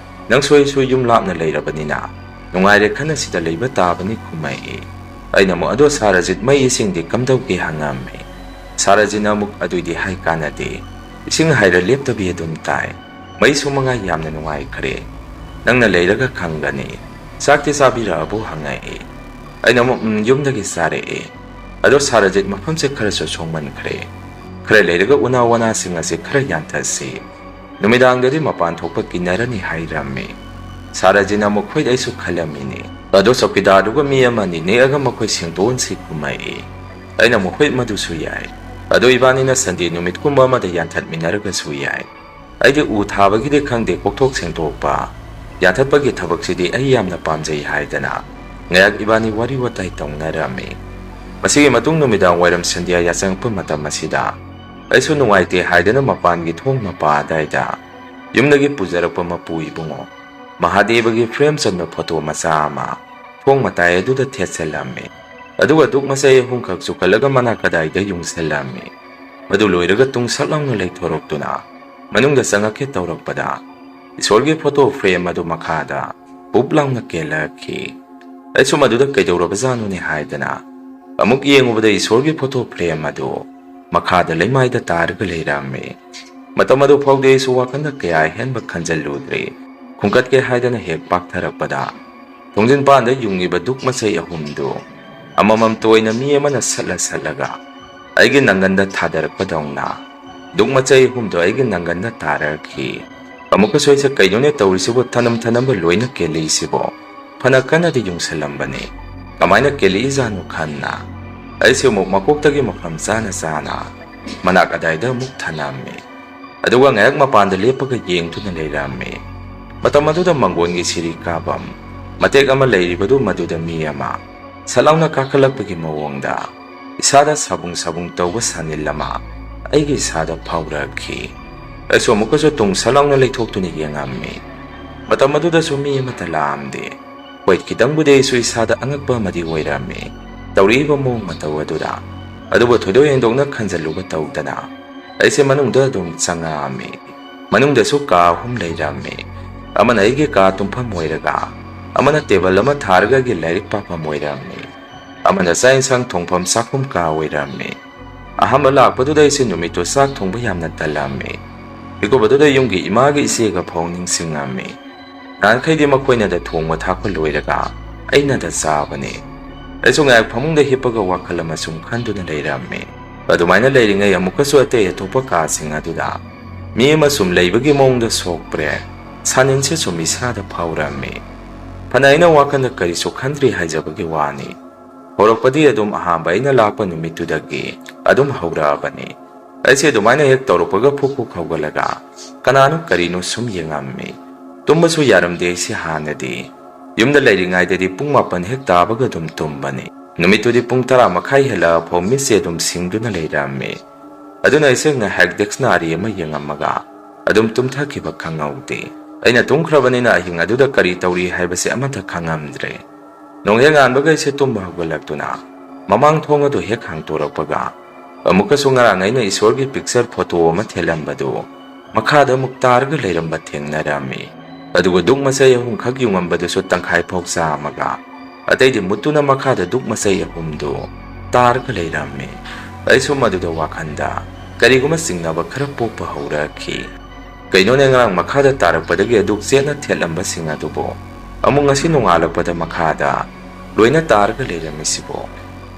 ꯅꯪꯁꯨ ꯑꯩꯁꯨ ꯌꯨꯝ ꯂꯥꯞꯅ ꯂꯩꯔꯕꯅꯤꯅ ꯅꯨꯡꯉꯥꯏꯔꯦ ꯈꯟꯅ ꯁꯤꯗ ꯂꯩꯕ ꯇꯥꯕꯅꯤ" ꯈꯨꯝꯃꯛꯏ꯫ ꯑꯩꯅ ꯑꯃꯨꯛ, "ꯑꯗꯣ ꯁꯥꯔ ꯑꯖꯤꯠ, ꯃꯩ ꯏꯁꯤꯡꯗꯤ ꯀꯝꯗꯧꯒꯦ?" ꯍꯪꯉꯝꯃꯤ꯫ ꯁꯥꯔ ꯑꯖꯤꯠꯅ ꯑꯃꯨꯛ, "ꯑꯗꯨꯏꯗꯤ ꯍꯥꯏ ꯀꯥꯟꯅꯗꯦ꯫ ꯏꯁꯤꯡ ꯍꯥꯏꯔ ꯂꯦꯞꯇꯕꯤ ꯑꯗꯨꯝ ꯇꯥꯏ꯫ ꯃꯩꯁꯨ ꯃꯉꯥꯏ ꯌꯥꯝꯅ ꯅꯨꯡꯉꯥꯏꯈ꯭ꯔꯦ꯫ ꯅꯪꯅ ꯂꯩꯔꯒ ꯈꯪꯒꯅꯤ꯫ ꯆꯥꯛꯇꯤ ꯆꯥꯕꯤꯔꯛꯑꯕꯣ?" ꯍꯪꯉꯛꯏ꯫ ꯑꯩꯅ ꯑꯃꯨꯛ, "ꯎꯝ, ꯌꯨꯝꯗꯒꯤ ꯆꯥꯔꯛꯑꯦ꯫ ꯑꯗꯣ ꯁꯥꯔ ꯑꯖꯤꯠ, ꯃꯐꯝꯁꯦ ꯈꯔꯁꯨ ꯁꯣꯡꯃꯟꯈ꯭ꯔꯦ꯫ ꯈꯔ ꯂꯩꯔꯒ ꯎꯅꯥ ꯋꯥꯅꯥꯁꯤꯡ ꯑꯁꯤ ꯈꯔ ꯌꯥꯟꯊꯠꯁꯤ꯫ ꯅꯨꯃꯤꯗꯥꯡꯗꯗꯤ ꯃꯄꯥꯟ ꯊꯣꯛꯄ ꯀꯤꯅꯔꯅꯤ" ꯍꯥꯏꯔꯝꯃꯤ꯫ ꯁꯥꯔ ꯑꯖꯤꯠꯅ ꯑꯃꯨꯛ, "ꯍꯣꯏ, ꯑꯩꯁꯨ ꯈꯜꯂꯝꯃꯤꯅꯦ꯫ ꯑꯗꯣ ꯆꯧꯀꯤꯗꯥꯔꯗꯨꯒ ꯃꯤ ꯑꯃꯅꯤ ꯅꯦꯛꯑꯒ ꯃꯈꯣꯏ ꯁꯦꯡꯗꯣꯛꯍꯟꯁꯤ" ꯈꯨꯝꯃꯛꯏ꯫ ꯑꯩꯅ ꯑꯃꯨꯛ, "ꯍꯣꯏ, ꯃꯗꯨꯁꯨ ꯌꯥꯏ꯫ ꯑꯗꯣ ꯏꯕꯥꯅꯤꯅ ꯁꯟꯗꯦ ꯅꯨꯃꯤꯠꯀꯨꯝꯕ ꯑꯃꯗ ꯌꯥꯟꯊꯠꯃꯤꯟꯅꯔꯒꯁꯨ ꯌꯥꯏ꯫ ꯑꯩꯗꯤ ꯎ ꯊꯥꯕꯒꯤꯗꯤ ꯈꯪꯗꯦ, ꯀꯣꯛꯊꯣꯛ ꯁꯦꯡꯗꯣꯛꯄ, ꯌꯥꯟꯊꯠꯄꯒꯤ ꯊꯕꯛꯁꯤꯗꯤ ꯑꯩ ꯌꯥꯝꯅ ꯄꯥꯝꯖꯩ" ꯍꯥꯏꯗꯅ ꯉꯥꯏꯍꯥꯛ ꯏꯕꯥꯅꯤ ꯋꯥꯔꯤ ꯋꯥꯇꯥꯏ ꯇꯧꯅꯔꯝꯃꯤ꯫ ꯃꯁꯤꯒꯤ ꯃꯇꯨꯡ ꯅꯨꯃꯤꯗꯥꯡ ꯋꯥꯏꯔꯝ ꯁꯟꯙ꯭ꯌꯥ ꯌꯥꯆꯪꯉꯛꯄ ꯃꯇꯝ ꯑꯁꯤꯗ ꯑꯩꯁꯨ ꯅꯨꯡꯉꯥꯏꯇꯦ ꯍꯥꯏꯗꯅ ꯃꯄꯥꯟꯒꯤ ꯊꯣꯡ ꯃꯄꯥ ꯑꯗꯥꯏꯗ ꯌꯨꯝꯗꯒꯤ ꯄꯨꯖꯔꯛꯄ ꯃꯄꯨ ꯏꯕꯨꯡꯉꯣ ꯃꯍꯥꯗꯦꯕꯒꯤ ꯐ꯭ꯔꯦꯝ ꯆꯟꯕ ꯐꯣꯇꯣ ꯃꯆꯥ ꯑꯃ ꯊꯣꯡ ꯃꯇꯥꯏ ꯑꯗꯨꯗ ꯊꯦꯠꯆꯜꯂꯝꯃꯤ꯫ ꯑꯗꯨꯒ ꯗꯨꯛ ꯃꯆꯩ ꯑꯍꯨꯝꯈꯛ ꯆꯨꯈꯠꯂꯒ ꯃꯅꯥꯛ ꯀꯗꯥꯏꯗ ꯌꯨꯡꯁꯜꯂꯝꯃꯤ꯫ ꯃꯗꯨ ꯂꯣꯏꯔꯒ ꯇꯨꯡ ꯁꯠ ꯂꯥꯎꯅ ꯂꯩꯊꯣꯔꯛꯇꯨꯅ ꯃꯅꯨꯡꯗ ꯆꯪꯉꯛꯀꯦ ꯇꯧꯔꯛꯄꯗ ꯏꯁꯣꯔꯒꯤ ꯐꯣꯇꯣ ꯐ꯭ꯔꯦꯝ ꯑꯗꯨ ꯃꯈꯥꯗ ꯄꯨꯞ ꯂꯥꯎꯅ ꯀꯦꯜꯂꯛꯈꯤ꯫ ꯑꯩꯁꯨ ꯃꯗꯨꯗ ꯀꯩꯗꯧꯔꯕꯖꯥꯠꯅꯣꯅꯦ ꯍꯥꯏꯗꯅ ꯑꯃꯨꯛ ꯌꯦꯡꯉꯨꯕꯗ ꯏꯁꯣꯔꯒꯤ ꯐꯣꯇꯣ ꯐ꯭ꯔꯦꯝ ꯑꯗꯨ ꯃꯈꯥꯗ ꯂꯩꯃꯥꯏꯗ ꯇꯥꯔꯒ ꯂꯩꯔꯝꯃꯤ꯫ ꯃꯇꯝ ꯑꯗꯨ ꯐꯥꯎꯗꯤ ꯑꯩꯁꯨ ꯋꯥꯈꯜꯗ ꯀꯌꯥ ꯍꯦꯟꯕ ꯈꯟꯖꯜꯂꯨꯗ꯭ꯔꯦ꯫ ꯈꯨꯡꯀꯠꯀꯦ ꯍꯥꯏꯗꯅ ꯍꯦꯛ ꯄꯥꯛꯊꯔꯛꯄꯗ, ꯊꯣꯡꯖꯤꯟ ꯄꯥꯟꯗ ꯌꯨꯡꯉꯤꯕ ꯗꯨꯛ ꯃꯆꯩ ꯑꯍꯨꯝꯗꯨ ꯑꯃꯃꯝꯇ ꯑꯣꯏꯅ ꯃꯤ ꯑꯃꯅ ꯁꯠꯂ ꯁꯠꯂꯒ ꯑꯩꯒꯤ ꯅꯪꯒꯟꯗ ꯊꯥꯗꯔꯛꯄꯗꯧꯅ, ꯗꯨꯛ ꯃꯆꯩ ꯑꯍꯨꯝꯗꯣ ꯑꯩꯒꯤ ꯅꯪꯒꯟꯗ ꯇꯥꯔꯛꯈꯤ꯫ ꯑꯃꯨꯛꯀꯁꯨ ꯑꯩꯁꯦ, "ꯀꯩꯅꯣꯅꯦ ꯇꯧꯔꯤꯁꯤꯕꯣ? ꯊꯅꯝ ꯊꯅꯝꯕ ꯂꯣꯏꯅ ꯀꯦꯜꯂꯛꯏꯁꯤꯕꯣ?" ꯐꯅ ꯀꯟꯅꯗꯤ ꯌꯨꯡꯁꯜꯂꯝꯕꯅꯤ꯫ ꯀꯃꯥꯏꯅ ꯀꯦꯜꯂꯛꯏꯖꯥꯠꯅꯣ ꯈꯟꯅ, ꯑꯩꯁꯦ ꯑꯃꯨꯛ ꯃꯀꯣꯛꯇꯒꯤ ꯃꯐꯝ ꯆꯥꯅ ꯆꯥꯅ ꯃꯅꯥꯛ ꯑꯗꯥꯏꯗ ꯑꯃꯨꯛ ꯊꯅꯝꯃꯤ꯫ ꯑꯗꯨꯒ ꯉꯥꯏꯍꯥꯛ ꯃꯄꯥꯟꯗ ꯂꯦꯞꯄꯒ ꯌꯦꯡꯗꯨꯅ ꯂꯩꯔꯝꯃꯤ꯫ ꯃꯇꯝ ꯑꯗꯨꯗ ꯃꯪꯒꯣꯟꯒꯤ ꯁꯤꯔꯤ ꯀꯥꯐꯝ ꯃꯇꯦꯛ ꯑꯃ ꯂꯩꯔꯤꯕꯗꯨ, ꯃꯗꯨꯗ ꯃꯤ ꯑꯃ ꯁꯠ ꯂꯥꯎꯅ ꯀꯥꯈꯠꯂꯛꯄꯒꯤ ꯃꯑꯣꯡꯗ ꯏꯁꯥꯗ ꯁꯥꯕꯨꯡ ꯁꯥꯕꯨꯡ ꯇꯧꯕ ꯁꯥꯅꯤꯜ ꯑꯃ ꯑꯩꯒꯤ ꯏꯁꯥꯗ ꯐꯥꯎꯔꯛꯈꯤ꯫ ꯑꯩꯁꯨ ꯑꯃꯨꯛꯀꯁꯨ ꯇꯨꯡ ꯁꯠ ꯂꯥꯎꯅ ꯂꯩꯊꯣꯛꯇꯨꯅ ꯌꯦꯡꯉꯝꯃꯤ꯫ ꯃꯇꯝ ꯑꯗꯨꯗꯁꯨ ꯃꯤ ꯑꯃꯠꯇ ꯂꯥꯛꯑꯝꯗꯦ꯫ ꯍꯣꯏ, ꯈꯤꯇꯪꯕꯨꯗꯤ ꯑꯩꯁꯨ ꯏꯁꯥꯗ ꯑꯉꯛꯄ ꯑꯃꯗꯤ ꯑꯣꯏꯔꯝꯃꯤ꯫ ꯇꯧꯔꯛꯏꯕ ꯃꯑꯣꯡ ꯃꯇꯧ ꯑꯗꯨꯗ꯫ ꯑꯗꯨꯕꯨ ꯊꯣꯏꯗꯣꯛ ꯍꯦꯟꯗꯣꯛꯅ ꯈꯟꯖꯜꯂꯨꯕ ꯇꯧꯗꯅ ꯑꯩꯁꯦ ꯃꯅꯨꯡꯗ ꯑꯗꯨꯝ ꯆꯪꯉꯛꯑꯝꯃꯤ꯫ ꯃꯅꯨꯡꯗꯁꯨ ꯀꯥ ꯑꯍꯨꯝ ꯂꯩꯔꯝꯃꯤ꯫ ꯑꯃꯅ ꯑꯩꯒꯤ ꯀꯥ ꯇꯨꯝꯐꯝ ꯑꯣꯏꯔꯒ, ꯑꯃꯅ ꯇꯦꯕꯜ ꯑꯃ ꯊꯥꯔꯒ ꯑꯩꯒꯤ ꯂꯥꯏꯔꯤꯛ ꯄꯥꯐꯝ ꯑꯣꯏꯔꯝꯃꯤ꯫ ꯑꯃꯅ ꯆꯥꯛ ꯏꯟꯁꯥꯡ ꯊꯣꯡꯐꯝ ꯆꯥꯛꯈꯨꯝ ꯀꯥ ꯑꯣꯏꯔꯝꯃꯤ꯫ ꯑꯍꯥꯟꯕ ꯂꯥꯛꯄꯗꯨꯗ ꯑꯩꯁꯦ ꯅꯨꯃꯤꯠꯇꯨ ꯆꯥꯛ ꯊꯣꯡꯕ ꯌꯥꯝꯅ ꯇꯜꯂꯝꯃꯤ꯫ ꯃꯤꯀꯨꯞ ꯑꯗꯨꯗ ꯌꯨꯝꯒꯤ ꯏꯃꯥꯒ ꯏꯆꯦꯒ ꯐꯥꯎ ꯅꯤꯡꯁꯤꯡꯉꯝꯃꯤ꯫ ꯅꯍꯥꯟꯈꯩꯗꯤ ꯃꯈꯣꯏꯅꯗ ꯊꯣꯡꯕ ꯊꯥꯛꯄ ꯂꯣꯏꯔꯒ ꯑꯩꯅꯗ ꯆꯥꯕꯅꯤ꯫ ꯑꯩꯁꯨ ꯉꯥꯏꯍꯥꯛ ꯐꯃꯨꯡꯗ ꯍꯤꯞꯄꯒ ꯋꯥꯈꯜ ꯑꯃ ꯁꯨꯝ ꯈꯟꯗꯨꯅ ꯂꯩꯔꯝꯃꯤ꯫ ꯑꯗꯨꯃꯥꯏꯅ ꯂꯩꯔꯤꯉꯩ ꯑꯃꯨꯛꯀꯁꯨ ꯑꯇꯩ ꯑꯇꯣꯞꯄ ꯀꯥꯁꯤꯡ ꯑꯗꯨꯗ ꯃꯤ ꯑꯃ ꯁꯨꯝ ꯂꯩꯕꯒꯤ ꯃꯑꯣꯡꯗ ꯁꯣꯛꯄ꯭ꯔꯦ ꯁꯥꯅꯤꯟꯁꯦ ꯁꯨꯝ ꯏꯁꯥꯗ ꯐꯥꯎꯔꯝꯃꯤ꯫ ꯐꯅ ꯑꯩꯅ ꯋꯥꯈꯜꯗ ꯀꯔꯤꯁꯨ ꯈꯟꯗ꯭ꯔꯤ ꯍꯥꯏꯖꯕꯒꯤ ꯋꯥꯅꯤ꯫ ꯍꯧꯔꯛꯄꯗꯤ ꯑꯗꯨꯝ ꯑꯍꯥꯟꯕ ꯑꯩꯅ ꯂꯥꯛꯄ ꯅꯨꯃꯤꯠꯇꯨꯗꯒꯤ ꯑꯗꯨꯝ ꯍꯧꯔꯛꯑꯕꯅꯤ꯫ ꯑꯩꯁꯦ ꯑꯗꯨꯃꯥꯏꯅ ꯍꯦꯛ ꯇꯧꯔꯛꯄꯒ ꯐꯨꯛ ꯐꯨꯛ ꯍꯧꯒꯠꯂꯒ ꯀꯅꯥꯅꯣ ꯀꯔꯤꯅꯣ ꯁꯨꯝ ꯌꯦꯡꯉꯝꯃꯤ꯫ ꯇꯨꯝꯕꯁꯨ ꯌꯥꯔꯝꯗꯦ ꯑꯩꯁꯦ ꯍꯥꯟꯅꯗꯤ꯫ ꯌꯨꯝꯗ ꯂꯩꯔꯤꯉꯩꯗꯗꯤ ꯄꯨꯡ ꯃꯥꯄꯟ ꯍꯦꯛ ꯇꯥꯕꯒ ꯑꯗꯨꯝ ꯇꯨꯝꯕꯅꯤ꯫ ꯅꯨꯃꯤꯠꯇꯨꯗꯤ ꯄꯨꯡ ꯇꯔꯥ ꯃꯈꯥꯏ ꯍꯦꯜꯂꯛꯑ ꯐꯥꯎ ꯃꯤꯠꯁꯦ ꯑꯗꯨꯝ ꯁꯤꯡꯗꯨꯅ ꯂꯩꯔꯝꯃꯤ꯫ ꯑꯗꯨꯅ ꯑꯩꯁꯦ ꯉꯥꯏꯍꯥꯛ ꯗꯤꯛꯁꯅꯥꯔꯤ ꯑꯃ ꯌꯦꯡꯉꯝꯃꯒ ꯑꯗꯨꯝ ꯇꯨꯝꯊꯈꯤꯕ ꯈꯪꯍꯧꯗꯦ꯫ ꯑꯩꯅ ꯇꯨꯝꯈ꯭ꯔꯕꯅꯤꯅ ꯑꯍꯤꯡ ꯑꯗꯨꯗ ꯀꯔꯤ ꯇꯧꯔꯤ ꯍꯥꯏꯕꯁꯦ ꯑꯃꯠꯇ ꯈꯪꯉꯝꯗ꯭ꯔꯦ꯫ ꯅꯣꯡꯍꯦꯛ ꯉꯥꯟꯕꯒ ꯑꯩꯁꯦ ꯇꯨꯝꯕ ꯍꯧꯒꯠꯂꯛꯇꯨꯅ ꯃꯃꯥꯡ ꯊꯣꯡ ꯑꯗꯨ ꯍꯦꯛ ꯍꯥꯡꯇꯣꯔꯛꯄꯒ, ꯑꯃꯨꯛꯀꯁꯨ ꯉꯔꯥꯡ ꯑꯩꯅ ꯏꯁꯣꯔꯒꯤ ꯄꯤꯛꯆꯔ ꯐꯣꯇꯣ ꯑꯃ ꯊꯦꯠꯂꯝꯕꯗꯨ ꯃꯈꯥꯗ ꯑꯃꯨꯛ ꯇꯥꯔꯒ ꯂꯩꯔꯝꯕ ꯊꯦꯡꯅꯔꯝꯃꯤ꯫ ꯑꯗꯨꯒ ꯗꯨꯛ ꯃꯆꯩ ꯑꯍꯨꯝꯈꯛ ꯌꯨꯡꯉꯝꯕꯗꯨꯁꯨ ꯇꯪꯈꯥꯏ ꯐꯥꯎ ꯆꯥꯝꯃꯒ, ꯑꯇꯩꯗꯤ ꯃꯨꯠꯇꯨꯅ ꯃꯈꯥꯗ ꯗꯨꯛ ꯃꯆꯩ ꯑꯍꯨꯝꯗꯨ ꯇꯥꯔꯒ ꯂꯩꯔꯝꯃꯤ꯫ ꯑꯩꯁꯨ ꯃꯗꯨꯗ ꯋꯥꯈꯜꯗ ꯀꯔꯤꯒꯨꯝꯕ ꯆꯤꯡꯅꯕ ꯈꯔ ꯄꯣꯛꯄ ꯍꯧꯔꯛꯈꯤ꯫ ꯀꯩꯅꯣꯅꯦ, ꯉꯔꯥꯡ ꯃꯈꯥꯗ ꯇꯥꯔꯛꯄꯗꯒꯤ ꯑꯗꯨꯛ ꯆꯦꯠꯅ ꯊꯦꯠꯂꯝꯕꯁꯤꯡ ꯑꯗꯨꯕꯨ ꯑꯃꯨꯛ ꯉꯁꯤ ꯅꯣꯡꯉꯥꯜꯂꯛꯄꯗ ꯃꯈꯥꯗ ꯂꯣꯏꯅ ꯇꯥꯔꯒ ꯂꯩꯔꯝꯃꯤꯁꯤꯕꯨ?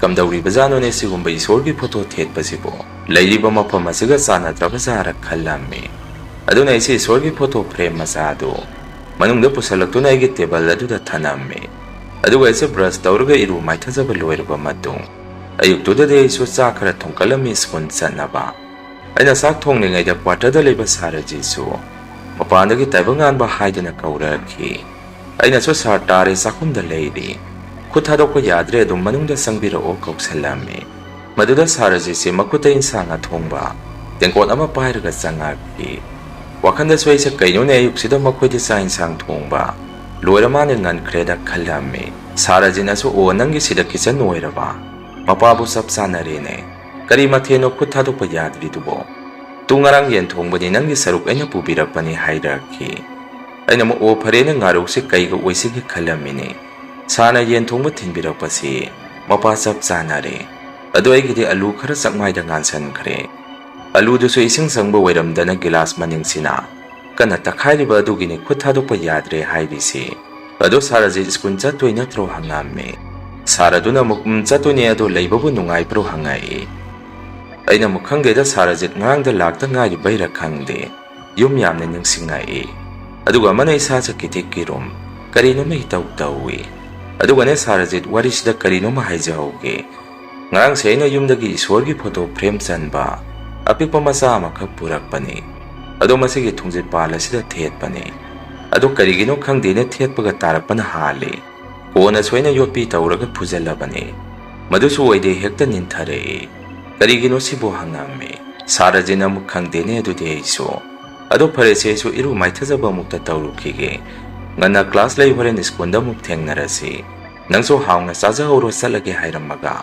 ꯀꯝꯗꯧꯔꯤꯕꯖꯥꯠꯅꯣꯅꯦ ꯁꯤꯒꯨꯝꯕ ꯏꯁꯣꯔꯒꯤ ꯐꯣꯇꯣ ꯊꯦꯠꯄꯁꯤꯕꯨ? ꯂꯩꯔꯤꯕ ꯃꯐꯝ ꯑꯁꯤꯒ ꯆꯥꯟꯅꯗ꯭ꯔꯕꯖꯥꯔ ꯈꯜꯂꯝꯃꯤ꯫ ꯑꯗꯨꯅ ꯑꯩꯁꯦ ꯏꯁꯣꯔꯒꯤ ꯐꯣꯇꯣ ꯐ꯭ꯔꯦꯝ ꯃꯆꯥ ꯑꯗꯨ ꯃꯅꯨꯡꯗ ꯄꯨꯁꯜꯂꯛꯇꯨꯅ ꯑꯩꯒꯤ ꯇꯦꯕꯜ ꯑꯗꯨꯗ ꯊꯅꯝꯃꯤ꯫ ꯑꯗꯨꯒ ꯑꯩꯁꯦ ꯕ꯭ꯔꯁ ꯇꯧꯔꯒ ꯏꯔꯨ ꯃꯥꯏꯊꯖꯕ ꯂꯣꯏꯔꯕ ꯃꯇꯨꯡ, ꯑꯌꯨꯛꯇꯨꯗꯗꯤ ꯑꯩꯁꯨ ꯆꯥꯛ ꯈꯔ ꯊꯣꯡꯀꯠꯂꯝꯃꯤ ꯁ꯭ꯀꯨꯜ ꯆꯠꯅꯕ꯫ ꯑꯩꯅ ꯆꯥꯛ ꯊꯣꯡꯂꯤꯉꯩꯗ ꯀ꯭ꯋꯥꯇꯔꯗ ꯂꯩꯕ ꯁꯥꯔꯖꯤꯠꯁꯨ ꯃꯄꯥꯟꯗꯒꯤ ꯇꯥꯏꯕꯪ ꯉꯥꯟꯕ ꯍꯥꯏꯗꯨꯅ ꯀꯧꯔꯛꯈꯤ꯫ ꯑꯩꯅꯁꯨ "ꯁꯥꯔ ꯇꯥꯔꯦ, ꯆꯥꯛꯈꯨꯝꯗ ꯂꯩꯔꯤ, ꯈꯨꯠ ꯊꯥꯗꯣꯛꯄ ꯌꯥꯗ꯭ꯔꯦ, ꯑꯗꯨꯝ ꯃꯅꯨꯡꯗ ꯆꯪꯕꯤꯔꯛꯑꯣ" ꯀꯧꯁꯜꯂꯝꯃꯤ꯫ ꯃꯗꯨꯗ ꯁꯥꯔꯖꯤꯠꯁꯤ ꯃꯈꯨꯠꯇ ꯏꯟꯁꯥꯡ ꯑꯊꯣꯡꯕ ꯇꯦꯡꯀꯣꯠ ꯑꯃ ꯄꯥꯏꯔꯒ ꯆꯪꯉꯛꯈꯤ꯫ ꯋꯥꯈꯜꯗꯁꯨ ꯑꯩꯁꯦ "ꯀꯩꯅꯣꯅꯦ, ꯑꯌꯨꯛꯁꯤꯗ ꯃꯈꯣꯏꯗꯤ ꯆꯥꯛ ꯏꯟꯁꯥꯡ ꯊꯣꯡꯕ ꯂꯣꯏꯔ ꯃꯥꯅꯦ, ꯉꯟꯈ꯭ꯔꯦꯗ" ꯈꯜꯂꯝꯃꯤ꯫ ꯁꯥꯔꯖꯤꯠꯅꯁꯨ "ꯑꯣ, ꯅꯪꯒꯤ ꯁꯤꯗ ꯀꯤꯆꯟ ꯑꯣꯏꯔꯕ? ꯃꯄꯥꯕꯨ ꯆꯞ ꯆꯥꯅꯔꯦꯅꯦ꯫ ꯀꯔꯤ ꯃꯊꯦꯜꯅꯣ ꯈꯨꯠ ꯊꯥꯗꯣꯛꯄ ꯌꯥꯗ꯭ꯔꯤꯗꯨꯕꯣ?" "ꯇꯨ, ꯉꯔꯥꯡ ꯌꯦꯟ ꯊꯣꯡꯕꯅꯤ, ꯅꯪꯒꯤ ꯁꯔꯨꯛ ꯑꯩꯅ ꯄꯨꯕꯤꯔꯛꯄꯅꯤ" ꯍꯥꯏꯔꯛꯈꯤ꯫ ꯑꯩꯅ ꯑꯃꯨꯛ "ꯑꯣ, ꯐꯔꯦꯅꯦ, ꯉꯥꯔꯧꯁꯦ ꯀꯩꯒ ꯑꯣꯏꯁꯤꯒꯦ" ꯈꯜꯂꯝꯃꯤꯅꯤ꯫ ꯁꯥꯔꯅ ꯌꯦꯟ ꯊꯣꯡꯕ ꯊꯤꯟꯕꯤꯔꯛꯄꯁꯤ ꯃꯄꯥ ꯆꯞ ꯆꯥꯅꯔꯦ꯫ ꯑꯗꯣ ꯑꯩꯒꯤꯗꯤ ꯑꯂꯨ ꯈꯔ ꯆꯥꯛꯃꯥꯏꯗ ꯉꯥꯟꯁꯟꯈ꯭ꯔꯦ꯫ ꯑꯂꯨꯗꯨꯁꯨ ꯏꯁꯤꯡ ꯆꯪꯕ ꯑꯣꯏꯔꯝꯗꯅ ꯒꯤꯂꯥꯁ ꯃꯅꯤꯡꯁꯤꯅ ꯀꯟꯅ ꯇꯛꯈꯥꯏꯔꯤꯕ ꯑꯗꯨꯒꯤꯅꯤ ꯈꯨꯠ ꯊꯥꯗꯣꯛꯄ ꯌꯥꯗ꯭ꯔꯦ ꯍꯥꯏꯔꯤꯁꯤ꯫ "ꯑꯗꯣ ꯁꯥꯔꯖꯤꯠ ꯁ꯭ꯀꯨꯜ ꯆꯠꯇꯣꯏ ꯅꯠꯇ꯭ꯔꯣ?" ꯍꯪꯉꯝꯃꯤ꯫ ꯁꯥꯔ ꯑꯗꯨꯅ ꯑꯃꯨꯛ "ꯎꯝ, ꯆꯠꯇꯣꯏꯅꯦ, ꯑꯗꯣ ꯂꯩꯕꯕꯨ ꯅꯨꯡꯉꯥꯏꯕ꯭ꯔꯣ?" ꯍꯪꯉꯛꯏ꯫ ꯑꯩꯅ ꯑꯃꯨꯛ "ꯈꯪꯗꯦꯗ, ꯁꯥꯔꯖꯤꯠ ꯉꯔꯥꯡꯗ ꯂꯥꯛꯇ ꯉꯥꯏꯔꯤꯕꯩꯔꯥ ꯈꯪꯗꯦ, ꯌꯨꯝ ꯌꯥꯝꯅ ꯅꯤꯡꯁꯤꯡꯉꯛꯏ꯫ ꯑꯗꯨꯒ ꯑꯃꯅ ꯏꯁꯥꯁꯦ ꯀꯤꯊꯤꯛ ꯀꯤꯔꯨꯝ, ꯀꯔꯤꯅꯣꯃ ꯏꯇꯧ ꯇꯧꯏ꯫ ꯑꯗꯨꯒꯅꯦ ꯁꯥꯔꯖꯤꯠ, ꯋꯥꯔꯤꯁꯤꯗ ꯀꯔꯤꯅꯣꯃ ꯍꯥꯏꯖꯍꯧꯒꯦ꯫ ꯉꯔꯥꯡꯁꯦ ꯑꯩꯅ ꯌꯨꯝꯗꯒꯤ ꯏꯁꯣꯔꯒꯤ ꯐꯣꯇꯣ ꯐ꯭ꯔꯦꯝ ꯆꯟꯕ ꯑꯄꯤꯛꯄ ꯃꯆꯥ ꯑꯃꯈꯛ ꯄꯨꯔꯛꯄꯅꯤ꯫ ꯑꯗꯣ ꯃꯁꯤꯒꯤ ꯊꯣꯡꯖꯤꯠ ꯄꯥꯜ ꯑꯁꯤꯗ ꯊꯦꯠꯄꯅꯤ꯫ ꯑꯗꯣ ꯀꯔꯤꯒꯤꯅꯣ ꯈꯪꯗꯦꯅꯦ, ꯊꯦꯠꯄꯒ ꯇꯥꯔꯛꯄꯅ ꯍꯥꯜꯂꯤ꯫ ꯀꯣꯟꯅꯁꯨ ꯑꯩꯅ ꯌꯣꯠꯄꯤ ꯇꯧꯔꯒ ꯐꯨꯖꯜꯂꯕꯅꯤ꯫ ꯃꯗꯨꯁꯨ ꯑꯣꯏꯗꯦ, ꯍꯦꯛꯇ ꯅꯤꯟꯊꯔꯛꯏ꯫ ꯀꯔꯤꯒꯤꯅꯣ ꯁꯤꯕꯨ?" ꯍꯪꯉꯝꯃꯤ꯫ ꯁꯥꯔꯖꯤꯠꯅ ꯑꯃꯨꯛ "ꯈꯪꯗꯦꯅꯦ ꯑꯗꯨꯗꯤ ꯑꯩꯁꯨ꯫ ꯑꯗꯣ ꯐꯔꯦꯁꯦ, ꯑꯩꯁꯨ ꯏꯔꯨ ꯃꯥꯏꯊꯖꯕ ꯑꯃꯨꯛꯇ ꯇꯧꯔꯨꯈꯤꯒꯦ꯫ ꯉꯟꯅ ꯀ꯭ꯂꯥꯁ ꯂꯩ, ꯍꯣꯔꯦꯟ ꯁ꯭ꯀꯨꯜꯗ ꯑꯃꯨꯛ ꯊꯦꯡꯅꯔꯁꯤ꯫ ꯅꯪꯁꯨ ꯍꯥꯎꯅ ꯆꯥꯖꯍꯧꯔꯣ, ꯆꯠꯂꯒꯦ" ꯍꯥꯏꯔꯝꯃꯒ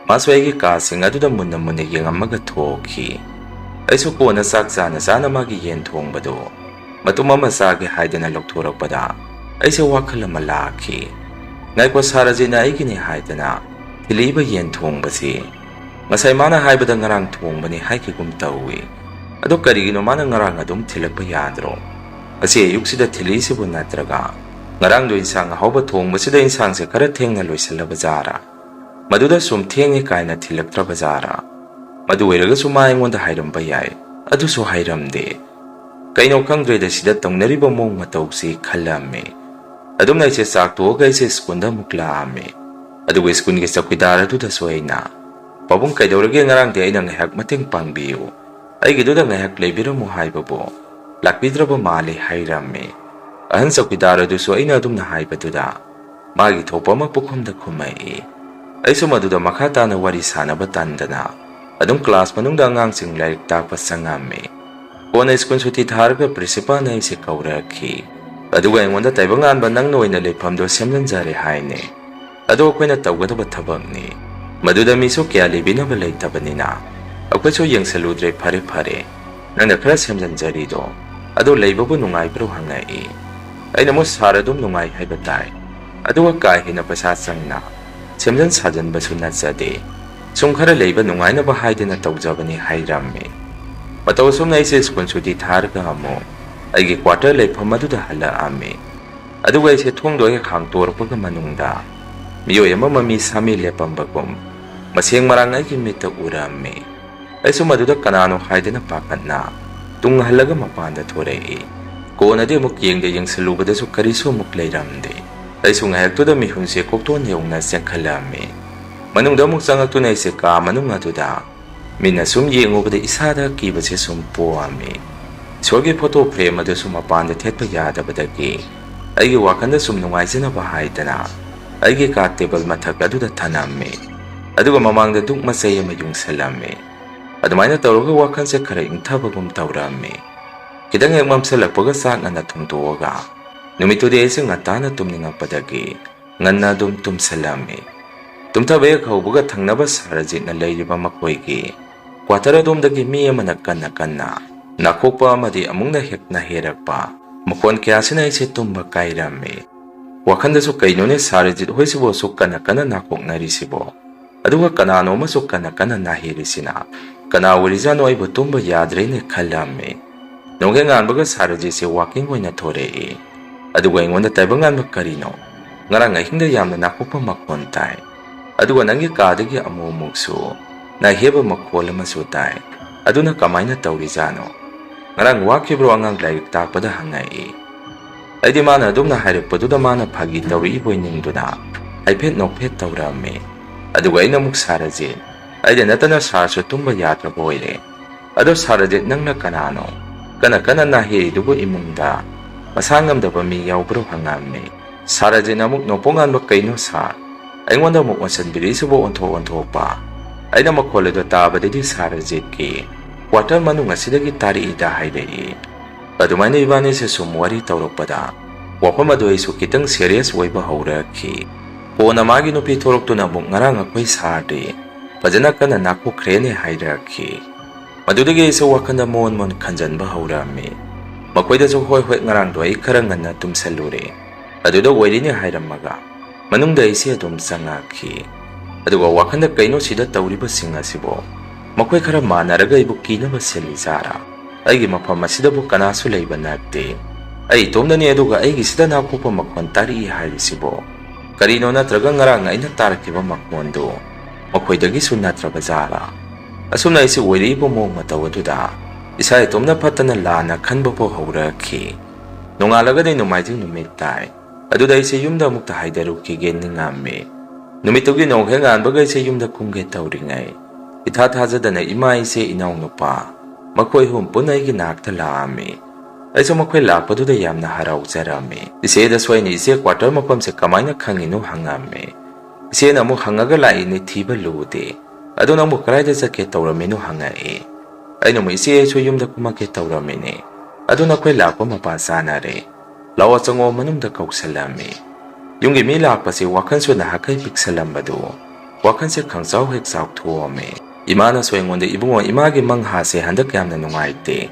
ꯃꯥꯁꯨ ꯑꯩꯒꯤ ꯀꯥꯁꯤꯡ ꯑꯗꯨꯗ ꯃꯨꯟꯅ ꯃꯨꯟꯅ ꯌꯦꯡꯉꯝꯃꯒ ꯊꯣꯛꯈꯤ꯫ ꯑꯩꯁꯨ ꯀꯣꯟꯅ ꯆꯥꯛ ꯆꯥꯅ ꯆꯥꯅ ꯃꯥꯒꯤ ꯌꯦꯟ ꯊꯣꯡꯕꯗꯨ ꯃꯇꯨꯝ ꯑꯃ ꯆꯥꯒꯦ ꯍꯥꯏꯗꯅ ꯂꯧꯊꯣꯔꯛꯄꯗ ꯑꯩꯁꯦ ꯋꯥꯈꯜ ꯑꯃ ꯂꯥꯛꯈꯤ꯫ "ꯉꯥꯏꯈꯣ, ꯁꯥꯔ ꯑꯖꯤꯠꯅ ꯑꯩꯒꯤꯅꯤ ꯍꯥꯏꯗꯅ ꯊꯤꯜꯂꯛꯏꯕ ꯌꯦꯟ ꯊꯣꯡꯕꯁꯤ ꯉꯁꯥꯏ ꯃꯥꯅ ꯍꯥꯏꯕꯗ ꯉꯔꯥꯡ ꯊꯣꯡꯕꯅꯤ ꯍꯥꯏꯈꯤꯒꯨꯝ ꯇꯧꯏ꯫ ꯑꯗꯣ ꯀꯔꯤꯒꯤꯅꯣ ꯃꯥꯅ ꯉꯔꯥꯡ ꯑꯗꯨꯝ ꯊꯤꯜꯂꯛꯄ ꯌꯥꯗ꯭ꯔꯣ? ꯉꯁꯤ ꯑꯌꯨꯛꯁꯤꯗ ꯊꯤꯜꯂꯛꯏꯁꯤꯕꯨ ꯅꯠꯇ꯭ꯔꯒ ꯉꯔꯥꯡꯗꯣ ꯏꯟꯁꯥꯡ ꯑꯍꯥꯎꯕ ꯊꯣꯡꯕꯁꯤꯗ ꯏꯟꯁꯥꯡꯁꯦ ꯈꯔ ꯊꯦꯡꯅ ꯂꯣꯏꯁꯤꯜꯂꯕ ꯖꯥꯔꯥ? ꯃꯗꯨꯗ ꯁꯨꯝ ꯊꯦꯡꯉꯦ ꯀꯥꯏꯅ ꯊꯤꯜꯂꯛꯇ꯭ꯔꯕ ꯖꯥꯔꯥ? ꯃꯗꯨ ꯑꯣꯏꯔꯒꯁꯨ ꯃꯥ ꯑꯩꯉꯣꯟꯗ ꯍꯥꯏꯔꯝꯕ ꯌꯥꯏ, ꯑꯗꯨꯁꯨ ꯍꯥꯏꯔꯝꯗꯦ꯫ ꯀꯩꯅꯣ ꯈꯪꯗ꯭ꯔꯦꯗ ꯁꯤꯗ ꯇꯧꯅꯔꯤꯕ ꯃꯑꯣꯡ ꯃꯇꯧꯁꯤ" ꯈꯜꯂꯝꯃꯤ꯫ ꯑꯗꯨꯝꯅ ꯑꯩꯁꯦ ꯆꯥꯛ ꯇꯣꯛꯑꯒ ꯑꯩꯁꯦ ꯁ꯭ꯀꯨꯜꯗ ꯑꯃꯨꯛ ꯂꯥꯛꯑꯝꯃꯤ꯫ ꯑꯗꯨꯒ ꯁ꯭ꯀꯨꯜꯒꯤ ꯆꯧꯀꯤꯗꯥꯔ ꯑꯗꯨꯗꯁꯨ ꯑꯩꯅ, "ꯄꯥꯕꯨꯡ, ꯀꯩꯗꯧꯔꯒꯦ? ꯉꯔꯥꯡꯗꯤ ꯑꯩꯅ ꯉꯥꯏꯍꯥꯛ ꯃꯇꯦꯡ ꯄꯥꯡꯕꯤꯌꯨ, ꯑꯩꯒꯤꯗꯨꯗ ꯉꯥꯏꯍꯥꯛ ꯂꯩꯕꯤꯔꯝꯃꯨ ꯍꯥꯏꯕꯕꯨ ꯂꯥꯛꯄꯤꯗ꯭ꯔꯕ ꯃꯥꯜꯂꯤ" ꯍꯥꯏꯔꯝꯃꯤ꯫ ꯑꯍꯟ ꯆꯧꯀꯤꯗꯥꯔ ꯑꯗꯨꯁꯨ ꯑꯩꯅ ꯑꯗꯨꯝꯅ ꯍꯥꯏꯕꯗꯨꯗ ꯃꯥꯒꯤ ꯊꯣꯛꯄ ꯑꯃ ꯄꯨꯈꯨꯝꯗ ꯈꯨꯝꯃꯛꯏ꯫ ꯑꯩꯁꯨ ꯃꯗꯨꯗ ꯃꯈꯥ ꯇꯥꯅ ꯋꯥꯔꯤ ꯁꯥꯟꯅꯕ ꯇꯟꯗꯅ ꯑꯗꯨꯝ ꯀ꯭ꯂꯥꯁ ꯃꯅꯨꯡꯗ ꯑꯉꯥꯡꯁꯤꯡ ꯂꯥꯏꯔꯤꯛ ꯇꯥꯛꯄ ꯆꯪꯉꯝꯃꯤ꯫ ꯀꯣꯟꯅ ꯁ꯭ꯀꯨꯜ ꯁꯨꯇꯤ ꯊꯥꯔꯒ ꯄ꯭ꯔꯤꯟꯁꯤꯄꯥꯜꯅ ꯑꯩꯁꯦ ꯀꯧꯔꯛꯈꯤ꯫ ꯑꯗꯨꯒ ꯑꯩꯉꯣꯟꯗ, "ꯇꯥꯏꯕꯪꯉꯥꯟꯕ, ꯅꯪꯅ ꯑꯣꯏꯅ ꯂꯩꯐꯝꯗꯣ ꯁꯦꯝꯖꯤꯟꯖꯔꯦ" ꯍꯥꯏꯅꯦ꯫ "ꯑꯗꯣ ꯑꯩꯈꯣꯏꯅ ꯇꯧꯒꯗꯕ ꯊꯕꯛꯅꯤ꯫ ꯃꯗꯨꯗ ꯃꯤꯁꯨ ꯀꯌꯥ ꯂꯩꯕꯤꯅꯕ ꯂꯩꯇꯕꯅꯤꯅ ꯑꯩꯈꯣꯏꯁꯨ ꯌꯦꯡꯁꯜꯂꯨꯗ꯭ꯔꯦ꯫ ꯐꯔꯦ ꯐꯔꯦ, ꯅꯪꯅ ꯈꯔ ꯁꯦꯝꯖꯤꯟꯖꯔꯤꯗꯣ, ꯑꯗꯣ ꯂꯩꯕꯕꯨ ꯅꯨꯡꯉꯥꯏꯕ꯭ꯔꯣ?" ꯍꯪꯉꯛꯏ꯫ ꯑꯩꯅ ꯑꯃꯨꯛ, "ꯁꯥꯔ, ꯑꯗꯨꯝ ꯅꯨꯡꯉꯥꯏ ꯍꯥꯏꯕ ꯇꯥꯏ, ꯑꯗꯨꯒ ꯀꯥ ꯍꯦꯟꯅ ꯄꯩꯁꯥ ꯆꯪꯅ ꯁꯦꯝꯖꯤꯟ ꯁꯥꯖꯤꯟꯕꯁꯨ ꯅꯠꯆꯗꯦ꯫ ꯁꯨꯝ ꯈꯔ ꯂꯩꯕ ꯅꯨꯡꯉꯥꯏꯅꯕ ꯍꯥꯏꯗꯅ ꯇꯧꯖꯕꯅꯤ" ꯍꯥꯏꯔꯝꯃꯤ꯫ ꯃꯇꯧ ꯑꯁꯨꯝꯅ ꯑꯩꯁꯦ ꯁ꯭ꯀꯨꯜ ꯁꯨꯇꯤ ꯊꯥꯔꯒ ꯑꯃꯨꯛ ꯑꯩꯒꯤ ꯀ꯭ꯋꯥꯇꯔ ꯂꯩꯐꯝ ꯑꯗꯨꯗ ꯍꯜꯂꯛꯑꯝꯃꯤ꯫ ꯑꯗꯨꯒ ꯑꯩꯁꯦ ꯊꯣꯡꯗꯣ ꯍꯦꯛ ꯍꯥꯡꯇꯣꯔꯛꯄꯒ ꯃꯅꯨꯡꯗ ꯃꯤꯑꯣꯏ ꯑꯃ ꯃꯃꯤ ꯁꯥꯃꯤ ꯂꯦꯞꯄꯝꯕꯒꯨꯝ ꯃꯁꯦꯡ ꯃꯔꯥꯡ ꯑꯩꯒꯤ ꯃꯤꯠꯇ ꯎꯔꯝꯃꯤ꯫ ꯑꯩꯁꯨ ꯃꯗꯨꯗ ꯀꯅꯥꯅꯣ ꯍꯥꯏꯗꯅ ꯄꯥꯈꯠꯅ ꯇꯨꯡ ꯍꯜꯂꯒ ꯃꯄꯥꯟꯗ ꯊꯣꯔꯛꯏ꯫ ꯀꯣꯟꯅꯗꯤ ꯑꯃꯨꯛ ꯌꯦꯡꯗ ꯌꯦꯡꯁꯜꯂꯨꯕꯗꯁꯨ ꯀꯔꯤꯁꯨ ꯑꯃꯨꯛ ꯂꯩꯔꯝꯗꯦ꯫ ꯑꯩꯁꯨ ꯉꯥꯏꯍꯥꯛꯇꯨꯗ ꯃꯤꯍꯨꯟꯁꯦ ꯀꯣꯛꯇꯣꯟ ꯌꯧꯅ ꯆꯦꯟꯈꯠꯂꯝꯃꯤ꯫ ꯃꯅꯨꯡꯗ ꯑꯃꯨꯛ ꯆꯪꯉꯛꯇꯨꯅ ꯑꯩꯁꯦ ꯀꯥ ꯃꯅꯨꯡ ꯑꯗꯨꯗ ꯃꯤꯅ ꯁꯨꯝ ꯌꯦꯡꯉꯨꯕꯗ ꯏꯁꯥꯗ ꯀꯤꯕꯁꯦ ꯁꯨꯝ ꯄꯣꯛꯑꯝꯃꯤ꯫ ꯏꯁꯣꯔꯒꯤ ꯐꯣꯇꯣ ꯐ꯭ꯔꯦꯝ ꯑꯗꯨꯁꯨ ꯃꯄꯥꯟꯗ ꯊꯦꯠꯄ ꯌꯥꯗꯕꯗꯒꯤ ꯑꯩꯒꯤ ꯋꯥꯈꯜꯗ ꯁꯨꯝ ꯅꯨꯡꯉꯥꯏꯖꯅꯕ ꯍꯥꯏꯗꯅ ꯑꯩꯒꯤ ꯀꯥ ꯇꯦꯕꯜ ꯃꯊꯛ ꯑꯗꯨꯗ ꯊꯅꯝꯃꯤ꯫ ꯑꯗꯨꯒ ꯃꯃꯥꯡꯗ ꯗꯨꯛ ꯃꯆꯩ ꯑꯃ ꯌꯨꯡꯁꯜꯂꯝꯃꯤ꯫ ꯑꯗꯨꯃꯥꯏꯅ ꯇꯧꯔꯒ ꯋꯥꯈꯜꯁꯦ ꯈꯔ ꯏꯪꯊꯕꯒꯨꯝ ꯇꯧꯔꯝꯃꯤ꯫ ꯈꯤꯇꯪ ꯍꯦꯛ ꯃꯝꯁꯜꯂꯛꯄꯒ ꯆꯥꯛ ꯉꯟꯅ ꯊꯣꯡꯗꯣꯛꯑꯒ ꯅꯨꯃꯤꯠꯇꯨꯗꯤ ꯑꯩꯁꯦ ꯉꯟꯇꯥꯅ ꯇꯨꯝꯅꯤꯡꯉꯛꯄꯗꯒꯤ ꯉꯟꯅ ꯑꯗꯨꯝ ꯇꯨꯝꯁꯜꯂꯝꯃꯤ꯫ ꯇꯨꯝꯊꯕ ꯍꯦꯛ ꯍꯧꯕꯒ ꯊꯪꯅꯕ ꯁꯍꯔꯖꯤꯠꯅ ꯂꯩꯔꯤꯕ ꯃꯈꯣꯏꯒꯤ ꯀ꯭ꯋꯥꯇꯔ ꯑꯗꯣꯝꯗꯒꯤ ꯃꯤ ꯑꯃꯅ ꯀꯟꯅ ꯀꯟꯅ ꯅꯥꯈꯣꯛꯄ ꯑꯃꯗꯤ ꯑꯃꯨꯛꯅ ꯍꯦꯛ ꯅꯥꯍꯦꯔꯛꯄ ꯃꯈꯣꯟ ꯀꯌꯥꯁꯤꯅ ꯑꯩꯁꯦ ꯇꯨꯝꯕ ꯀꯥꯏꯔꯝꯃꯤ꯫ ꯋꯥꯈꯜꯗꯁꯨ ꯀꯩꯅꯣꯅꯦ ꯁꯥꯔꯖꯤꯠ ꯍꯣꯏꯁꯤꯕꯨ ꯑꯁꯨꯛ ꯀꯟꯅ ꯀꯟꯅ ꯅꯥꯀꯣꯛꯅꯔꯤꯁꯤꯕꯣ? ꯑꯗꯨꯒ ꯀꯅꯥꯅꯣ ꯑꯃꯁꯨ ꯀꯟꯅ ꯀꯟꯅ ꯅꯥꯍꯦꯔꯤꯁꯤꯅ? ꯀꯅꯥ ꯑꯣꯏꯔꯤꯖꯥꯠꯅꯣ, ꯑꯩꯕꯨ ꯇꯨꯝꯕ ꯌꯥꯗ꯭ꯔꯦꯅꯦ ꯈꯜꯂꯝꯃꯤ꯫ ꯅꯣꯡꯍꯦꯛ ꯉꯥꯟꯕꯒ ꯁꯥꯔꯖꯤꯠꯁꯦ walking ꯑꯣꯏꯅ ꯊꯣꯔꯛꯏ꯫ ꯑꯗꯨꯒ ꯑꯩꯉꯣꯟꯗ ꯇꯥꯏꯕꯪ ꯉꯥꯟꯕ ꯀꯔꯤꯅꯣ? ꯉꯔꯥꯡ ꯑꯍꯤꯡꯗ ꯌꯥꯝꯅ ꯅꯥꯀꯣꯛꯄ ꯃꯈꯣꯟ ꯇꯥꯏ꯫ ꯑꯗꯨꯒ ꯅꯪꯒꯤ ꯀꯥꯗꯒꯤ ꯑꯃꯨꯛ ꯑꯃꯨꯛꯁꯨ ꯅꯥꯍꯦꯕ ꯃꯈꯣꯜ ꯑꯃꯁꯨ ꯇꯥꯏ꯫ ꯑꯗꯨꯅ ꯀꯃꯥꯏꯅ ꯇꯧꯔꯤꯖꯥꯠꯅꯣ? ꯉꯔꯥꯡ ꯋꯥꯈꯤꯕ꯭ꯔꯣ? ꯑꯉꯥꯡ ꯂꯥꯏꯔꯤꯛ ꯇꯥꯛꯄꯗ ꯍꯪꯉꯛꯏ꯫ ꯑꯩꯗꯤ ꯃꯥꯅ ꯑꯗꯨꯝꯅ ꯍꯥꯏꯔꯛꯄꯗꯨꯗ ꯃꯥꯅ ꯐꯥꯒꯤ ꯇꯧꯔꯛꯏꯕꯣꯏ ꯅꯤꯡꯗꯨꯅ ꯍꯥꯏꯐꯦꯠ ꯅꯣꯛꯐꯦꯠ ꯇꯧꯔꯝꯃꯤ꯫ ꯑꯗꯨꯒ ꯑꯩꯅ ꯑꯃꯨꯛ ꯁꯥꯔꯖꯤꯠ, ꯑꯩꯗ ꯅꯠꯇꯅ ꯁꯥꯔꯁꯨ ꯇꯨꯝꯕ ꯌꯥꯗ꯭ꯔꯕ ꯑꯣꯏꯔꯦ꯫ ꯑꯗꯣ ꯁꯥꯔꯖꯤꯠ, ꯅꯪꯅ ꯀꯅꯥꯅꯣ? ꯀꯟꯅ ꯀꯟꯅ ꯅꯥꯍꯦꯔꯤꯗꯨꯕꯨ ꯏꯃꯨꯡꯗ ꯃꯁꯥ ꯉꯝꯗꯕ ꯃꯤ ꯌꯥꯎꯕ꯭ꯔꯣ? ꯍꯪꯉꯝꯃꯤ꯫ ꯁꯥꯔꯖꯤꯠꯅ ꯑꯃꯨꯛ ꯅꯣꯛꯄ ꯉꯥꯟꯕ, ꯀꯩꯅꯣ ꯁꯥꯔ? ꯑꯩꯉꯣꯟꯗ ꯑꯃꯨꯛ ꯑꯣꯟꯁꯤꯟꯕꯤꯔꯛꯏꯁꯤꯕꯨ ꯑꯣꯟꯊꯣꯛ ꯑꯣꯟꯊꯣꯛꯄ꯫ ꯑꯩꯅ ꯃꯈꯣꯜ ꯑꯗꯨ ꯇꯥꯕꯗꯗꯤ ꯁꯥꯔꯖꯤꯠꯀꯤ quarter ꯃꯅꯨꯡ ꯑꯁꯤꯗꯒꯤ ꯇꯥꯔꯛꯏꯗ ꯍꯥꯏꯔꯛꯏ꯫ ꯑꯗꯨꯃꯥꯏꯅ ꯏꯕꯥꯅꯤꯁꯦ ꯁꯨꯝ ꯋꯥꯔꯤ ꯇꯧꯔꯛꯄꯗ ꯋꯥꯐꯝ ꯑꯗꯨ ꯑꯩꯁꯨ ꯈꯤꯇꯪ serious ꯑꯣꯏꯕ ꯍꯧꯔꯛꯈꯤ꯫ ꯀꯣꯟꯅ ꯃꯥꯒꯤ ꯅꯨꯄꯤ ꯊꯣꯛꯂꯛꯇꯨꯅ ꯑꯃꯨꯛ ꯉꯔꯥꯡ ꯑꯩꯈꯣꯏ ꯁꯥꯔꯗꯤ ꯐꯖꯅ ꯀꯟꯅ ꯅꯥꯀꯣꯛꯈ꯭ꯔꯦꯅꯦ ꯍꯥꯏꯔꯛꯈꯤ꯫ ꯃꯗꯨꯗꯒꯤ ꯑꯩꯁꯨ ꯋꯥꯈꯜꯗ ꯃꯣꯟ ꯃꯣꯟ ꯈꯟꯖꯟꯕ ꯍꯧꯔꯝꯃꯤ꯫ ꯃꯈꯣꯏꯗꯁꯨ, ꯍꯣꯏ ꯍꯣꯏ, ꯉꯔꯥꯡꯗꯣ ꯑꯩ ꯈꯔ ꯉꯟꯅ ꯇꯨꯝꯁꯜꯂꯨꯔꯦ, ꯑꯗꯨꯗ ꯑꯣꯏꯔꯤꯅꯦ ꯍꯥꯏꯔꯝꯃꯒ ꯃꯅꯨꯡꯗ ꯑꯩꯁꯦ ꯑꯗꯨꯝ ꯆꯪꯉꯛꯈꯤ꯫ ꯑꯗꯨꯒ ꯋꯥꯈꯜꯗ ꯀꯩꯅꯣ ꯁꯤꯗ ꯇꯧꯔꯤꯕꯁꯤꯡ ꯑꯁꯤꯕꯣ? ꯃꯈꯣꯏ ꯈꯔ ꯃꯥꯟꯅꯔꯒ ꯑꯩꯕꯨ ꯀꯤꯅꯕ ꯁꯤꯜꯂꯤꯖꯥꯔꯥ? ꯑꯩꯒꯤ ꯃꯐꯝ ꯑꯁꯤꯗꯕꯨ ꯀꯅꯥꯁꯨ ꯂꯩꯕ ꯅꯠꯇꯦ꯫ ꯑꯩ ꯏꯇꯣꯝꯗꯅꯤ, ꯑꯗꯨꯒ ꯑꯩꯒꯤꯁꯤꯗ ꯅꯥꯀꯣꯛꯄ ꯃꯈꯣꯟ ꯇꯥꯔꯛꯏ ꯍꯥꯏꯔꯤꯁꯤꯕꯣ? ꯀꯔꯤꯅꯣ, ꯅꯠꯇ꯭ꯔꯒ ꯉꯔꯥꯡ ꯑꯩꯅ ꯇꯥꯔꯛꯈꯤꯕ ꯃꯈꯣꯟꯗꯨ ꯃꯈꯣꯏꯗꯒꯤꯁꯨ ꯅꯠꯇ꯭ꯔꯕ ꯖꯥꯠꯂꯥ? ꯑꯁꯨꯝꯅ ꯑꯩꯁꯤ ꯑꯣꯏꯔꯛꯏꯕ ꯃꯑꯣꯡ ꯃꯇꯧ ꯑꯗꯨꯗ ꯏꯁꯥ ꯏꯇꯣꯝꯅ ꯐꯠꯇꯅ ꯂꯥꯟꯅ ꯈꯟꯕ ꯐꯥꯎ ꯍꯧꯔꯛꯈꯤ꯫ ꯅꯣꯡꯉꯥꯜꯂꯒꯗꯤ ꯅꯣꯡꯃꯥꯏꯖꯤꯡ ꯅꯨꯃꯤꯠ ꯇꯥꯏ꯫ ꯑꯗꯨꯗ ꯑꯩꯁꯦ ꯌꯨꯝꯗ ꯑꯃꯨꯛꯇ ꯍꯥꯏꯗꯔꯨꯈꯤꯒꯦ ꯅꯤꯡꯉꯝꯃꯤ꯫ ꯅꯨꯃꯤꯠꯇꯨꯒꯤ ꯅꯣꯡ ꯍꯦꯛ ꯉꯥꯟꯕꯒ ꯑꯩꯁꯦ ꯌꯨꯝꯗ ꯀꯨꯝꯒꯦ ꯇꯧꯔꯤꯉꯩ, ꯏꯊꯥ ꯊꯥꯖꯗꯅ ꯏꯃꯥ, ꯏꯆꯦ, ꯏꯅꯥꯎꯅꯨꯄꯥ ꯃꯈꯣꯏ ꯑꯍꯨꯝ ꯄꯨꯟꯅ ꯑꯩꯒꯤ ꯅꯥꯛꯇ ꯂꯥꯛꯑꯝꯃꯤ꯫ ꯑꯩꯁꯨ ꯃꯈꯣꯏ ꯂꯥꯛꯄꯗꯨꯗ ꯌꯥꯝꯅ ꯍꯔꯥꯎꯖꯔꯝꯃꯤ꯫ ꯏꯆꯦꯗꯁꯨ ꯑꯩꯅ ꯏꯆꯦ quarter ꯃꯐꯝꯁꯦ ꯀꯃꯥꯏꯅ ꯈꯪꯉꯤꯅꯣ ꯍꯪꯉꯝꯃꯤ꯫ ꯏꯆꯦꯅ ꯑꯃꯨꯛ ꯍꯪꯉꯒ ꯂꯥꯛꯏꯅꯦ, ꯊꯤꯕ ꯂꯨꯗꯦ꯫ ꯑꯗꯣ ꯅꯪꯕꯨ ꯀꯗꯥꯏꯗ ꯆꯠꯀꯦ ꯇꯧꯔꯝꯃꯤꯅꯣ ꯍꯪꯉꯛꯏ꯫ ꯑꯩꯅ ꯑꯃꯨꯛ, ꯏꯆꯦ, ꯑꯩꯁꯨ ꯌꯨꯝꯗ ꯀꯨꯝꯃꯛꯀꯦ ꯇꯧꯔꯝꯃꯤꯅꯦ꯫ ꯑꯗꯨ ꯅꯈꯣꯏ ꯂꯥꯛꯄ ꯃꯄꯥ ꯆꯥꯅꯔꯦ꯫ ꯂꯥꯛꯑꯣ ꯆꯪꯉꯣ, ꯃꯅꯨꯡꯗ ꯀꯧꯁꯜꯂꯝꯃꯤ꯫ ꯌꯨꯝꯒꯤ ꯃꯤ ꯂꯥꯛꯄꯁꯤ ꯋꯥꯈꯜꯁꯨ ꯅꯍꯥꯛꯀꯩ ꯄꯤꯛꯁꯜꯂꯝꯕꯗꯨ ꯋꯥꯈꯜꯁꯦ ꯈꯪꯆꯥꯎ ꯍꯦꯛ ꯆꯥꯎꯊꯣꯛꯑꯝꯃꯤ꯫ ꯏꯃꯥꯅꯁꯨ ꯑꯩꯉꯣꯟꯗ, ꯏꯕꯨꯡꯉꯣ, ꯏꯃꯥꯒꯤ ꯃꯪꯍꯥꯁꯦ ꯍꯟꯗꯛ ꯌꯥꯝꯅ ꯅꯨꯡꯉꯥꯏꯇꯦ,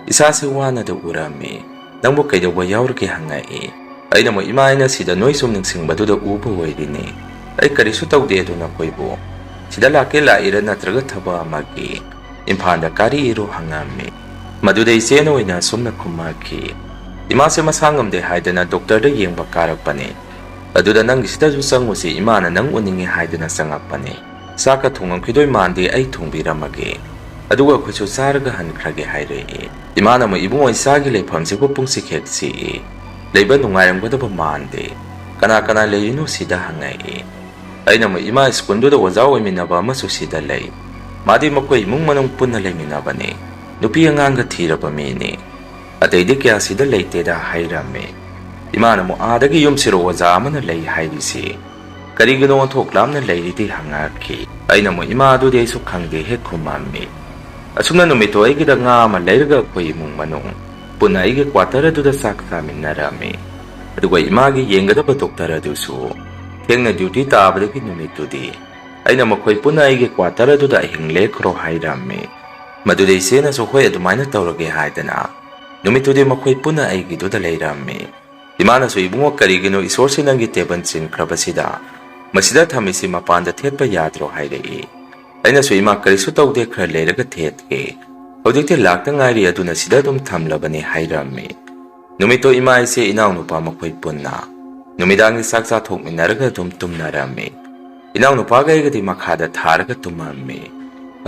ꯏꯁꯥꯁꯦ ꯋꯥꯅꯗ ꯎꯔꯝꯃꯤ, ꯅꯪꯕꯨ ꯀꯩꯗꯧꯕ ꯌꯥꯎꯔꯒꯦ ꯍꯪꯉꯛꯏ꯫ ꯑꯩꯅ ꯑꯃꯨꯛ, "ꯏꯃꯥ, ꯑꯩꯅ ꯁꯤꯗ ꯅꯣꯏ ꯁꯨꯝ ꯅꯤꯡꯁꯤꯡꯕꯗꯨꯗ ꯎꯕ ꯑꯣꯏꯔꯤꯅꯤ꯫ ꯑꯩ ꯀꯔꯤꯁꯨ ꯇꯧꯗꯦ꯫ ꯑꯗꯨ ꯅꯈꯣꯏꯕꯨ ꯁꯤꯗ ꯂꯥꯛꯀꯦ ꯂꯥꯛꯏꯔ ꯅꯠꯇ꯭ꯔꯒ ꯊꯕꯛ ꯑꯃꯒꯤ ꯏꯝꯐꯥꯜꯗ ꯀꯥꯔꯛꯏꯔꯣ?" ꯍꯪꯉꯝꯃꯤ꯫ ꯃꯗꯨꯗ ꯏꯆꯦꯅ ꯑꯣꯏꯅ ꯑꯁꯨꯝꯅ ꯈꯨꯝꯃꯛꯈꯤ, "ꯏꯃꯥꯁꯦ ꯃꯁꯥ ꯉꯝꯗꯦ ꯍꯥꯏꯗꯅ ꯗꯣꯛꯇꯔꯗ ꯌꯦꯡꯕ ꯀꯥꯔꯛꯄꯅꯤ꯫ ꯑꯗꯨꯗ ꯅꯪꯒꯤ ꯁꯤꯗꯁꯨ ꯆꯪꯉꯨꯁꯤ, ꯏꯃꯥꯅ ꯅꯪ ꯎꯅꯤꯡꯉꯤ ꯍꯥꯏꯗꯅ ꯆꯪꯉꯛꯄꯅꯤ꯫ ꯆꯥꯛꯀ ꯊꯣꯡꯉꯝꯈꯤꯗꯣꯏ ꯃꯥꯟꯗꯦ, ꯑꯩ ꯊꯣꯡꯕꯤꯔꯝꯃꯒꯦ꯫ ꯑꯗꯨꯒ ꯑꯩꯈꯣꯏꯁꯨ ꯆꯥꯔꯒ ꯍꯟꯈ꯭ꯔꯒꯦ" ꯍꯥꯏꯔꯛꯏ꯫ ꯏꯃꯥꯅ ꯑꯃꯨꯛ, "ꯏꯕꯨꯡꯉꯣ, ꯏꯆꯥꯒꯤ ꯂꯩꯐꯝꯁꯤꯕꯨ ꯄꯨꯡꯁꯤ ꯍꯦꯛ ꯆꯤꯛꯏ꯫ ꯂꯩꯕ ꯅꯨꯡꯉꯥꯏꯔꯝꯒꯗꯕ ꯃꯥꯟꯗꯦ꯫ ꯀꯅꯥ ꯀꯅꯥ ꯂꯩꯔꯤꯅꯣ ꯁꯤꯗ?" ꯍꯪꯉꯛꯏ꯫ ꯑꯩꯅ ꯑꯃꯨꯛ, "ꯏꯃꯥ ꯁ꯭ꯀꯨꯜꯗꯨꯗ ꯑꯣꯖꯥ ꯑꯣꯏꯃꯤꯟꯅꯕ ꯑꯃꯁꯨ ꯁꯤꯗ ꯂꯩ꯫ ꯃꯥꯗꯤ ꯃꯈꯣꯏ ꯏꯃꯨꯡ ꯃꯅꯨꯡ ꯄꯨꯟꯅ ꯂꯩꯃꯤꯟꯅꯕꯅꯤ꯫ ꯅꯨꯄꯤ ꯑꯉꯥꯡꯒ ꯊꯤꯔꯕ ꯃꯤꯅꯤ꯫ ꯑꯇꯩꯗꯤ ꯀꯌꯥ ꯁꯤꯗ ꯂꯩꯇꯦꯗ" ꯍꯥꯏꯔꯝꯃꯤ꯫ ꯏꯃꯥꯅ ꯑꯃꯨꯛ, "ꯑꯥꯗꯒꯤ ꯌꯨꯝꯁꯤꯔꯣ ꯑꯣꯖꯥ ꯑꯃꯅ ꯂꯩ ꯍꯥꯏꯔꯤꯁꯤ? ꯀꯔꯤꯒꯤꯅꯣ ꯑꯣꯟꯊꯣꯛ ꯂꯥꯞꯅ ꯂꯩꯔꯤꯗꯤ?" ꯍꯪꯉꯛꯈꯤ꯫ ꯑꯩꯅ ꯑꯃꯨꯛ, "ꯏꯃꯥ, ꯑꯗꯨꯗꯤ ꯑꯩꯁꯨ ꯈꯪꯗꯦ" ꯍꯦꯛ ꯈꯨꯝꯃꯝꯃꯤ꯫ ꯑꯁꯨꯝꯅ ꯅꯨꯃꯤꯠꯇꯣ ꯑꯩꯒꯤꯗ ꯉꯥ ꯑꯃ ꯂꯩꯔꯒ ꯑꯩꯈꯣꯏ ꯏꯃꯨꯡ ꯃꯅꯨꯡ ꯄꯨꯟꯅ ꯑꯩꯒꯤ ꯀ꯭ꯋꯥꯇꯔ ꯑꯗꯨꯗ ꯆꯥꯛ ꯆꯥꯃꯤꯟꯅꯔꯝꯃꯤ꯫ ꯑꯗꯨꯒ ꯏꯃꯥꯒꯤ ꯌꯦꯡꯒꯗꯕ ꯗꯣꯛꯇꯔ ꯑꯗꯨꯁꯨ ꯊꯦꯡꯅ ꯗ꯭ꯌꯨꯇꯤ ꯇꯥꯕꯗꯒꯤ ꯅꯨꯃꯤꯠꯇꯨꯗꯤ ꯑꯩꯅ ꯃꯈꯣꯏ ꯄꯨꯟꯅ ꯑꯩꯒꯤ ꯀ꯭ꯋꯥꯇꯔ ꯑꯗꯨꯗ ꯑꯍꯤꯡ ꯂꯦꯛꯈ꯭ꯔꯣ ꯍꯥꯏꯔꯝꯃꯤ꯫ ꯃꯗꯨꯗ ꯏꯆꯦꯅꯁꯨ "ꯍꯣꯏ, ꯑꯗꯨꯃꯥꯏꯅ ꯇꯧꯔꯒꯦ" ꯍꯥꯏꯗꯅ ꯅꯨꯃꯤꯠꯇꯨꯗꯤ ꯃꯈꯣꯏ ꯄꯨꯟꯅ ꯑꯩꯒꯤꯗꯨꯗ ꯂꯩꯔꯝꯃꯤ꯫ ꯏꯃꯥꯅꯁꯨ, "ꯏꯕꯨꯡꯉꯣ, ꯀꯔꯤꯒꯤꯅꯣ ꯏꯁꯣꯔꯁꯤ ꯅꯪꯒꯤ ꯇꯦꯕꯜ ꯆꯤꯟꯈ꯭ꯔꯕꯁꯤꯗ ꯃꯁꯤꯗ ꯊꯝꯃꯤꯁꯤ ꯃꯄꯥꯟꯗ ꯊꯦꯠꯄ ꯌꯥꯗ꯭ꯔꯣ?" ꯍꯥꯏꯔꯛꯏ꯫ ꯑꯩꯅꯁꯨ, "ꯏꯃꯥ, ꯀꯔꯤꯁꯨ ꯇꯧꯗꯦ, ꯈꯔ ꯂꯩꯔꯒ ꯊꯦꯠꯀꯦ꯫ ꯍꯧꯖꯤꯛꯇꯤ ꯂꯥꯛꯇ ꯉꯥꯏꯔꯤ, ꯑꯗꯨꯅ ꯁꯤꯗ ꯑꯗꯨꯝ ꯊꯝꯂꯕꯅꯤ" ꯍꯥꯏꯔꯝꯃꯤ꯫ ꯅꯨꯃꯤꯠꯇꯣ ꯏꯃꯥ, ꯏꯆꯦ, ꯏꯅꯥꯎꯅꯨꯄꯥ ꯃꯈꯣꯏ ꯄꯨꯟꯅ ꯅꯨꯃꯤꯗꯥꯡꯒꯤ ꯆꯥꯛ ꯆꯥꯊꯣꯛꯃꯤꯟꯅꯔꯒ ꯑꯗꯨꯝ ꯇꯨꯝꯅꯔꯝꯃꯤ꯫ ꯏꯅꯥꯎꯅꯨꯄꯥꯒ ꯑꯩꯒꯗꯤ ꯃꯈꯥꯗ ꯊꯥꯔꯒ ꯇꯨꯝꯃꯝꯃꯤ꯫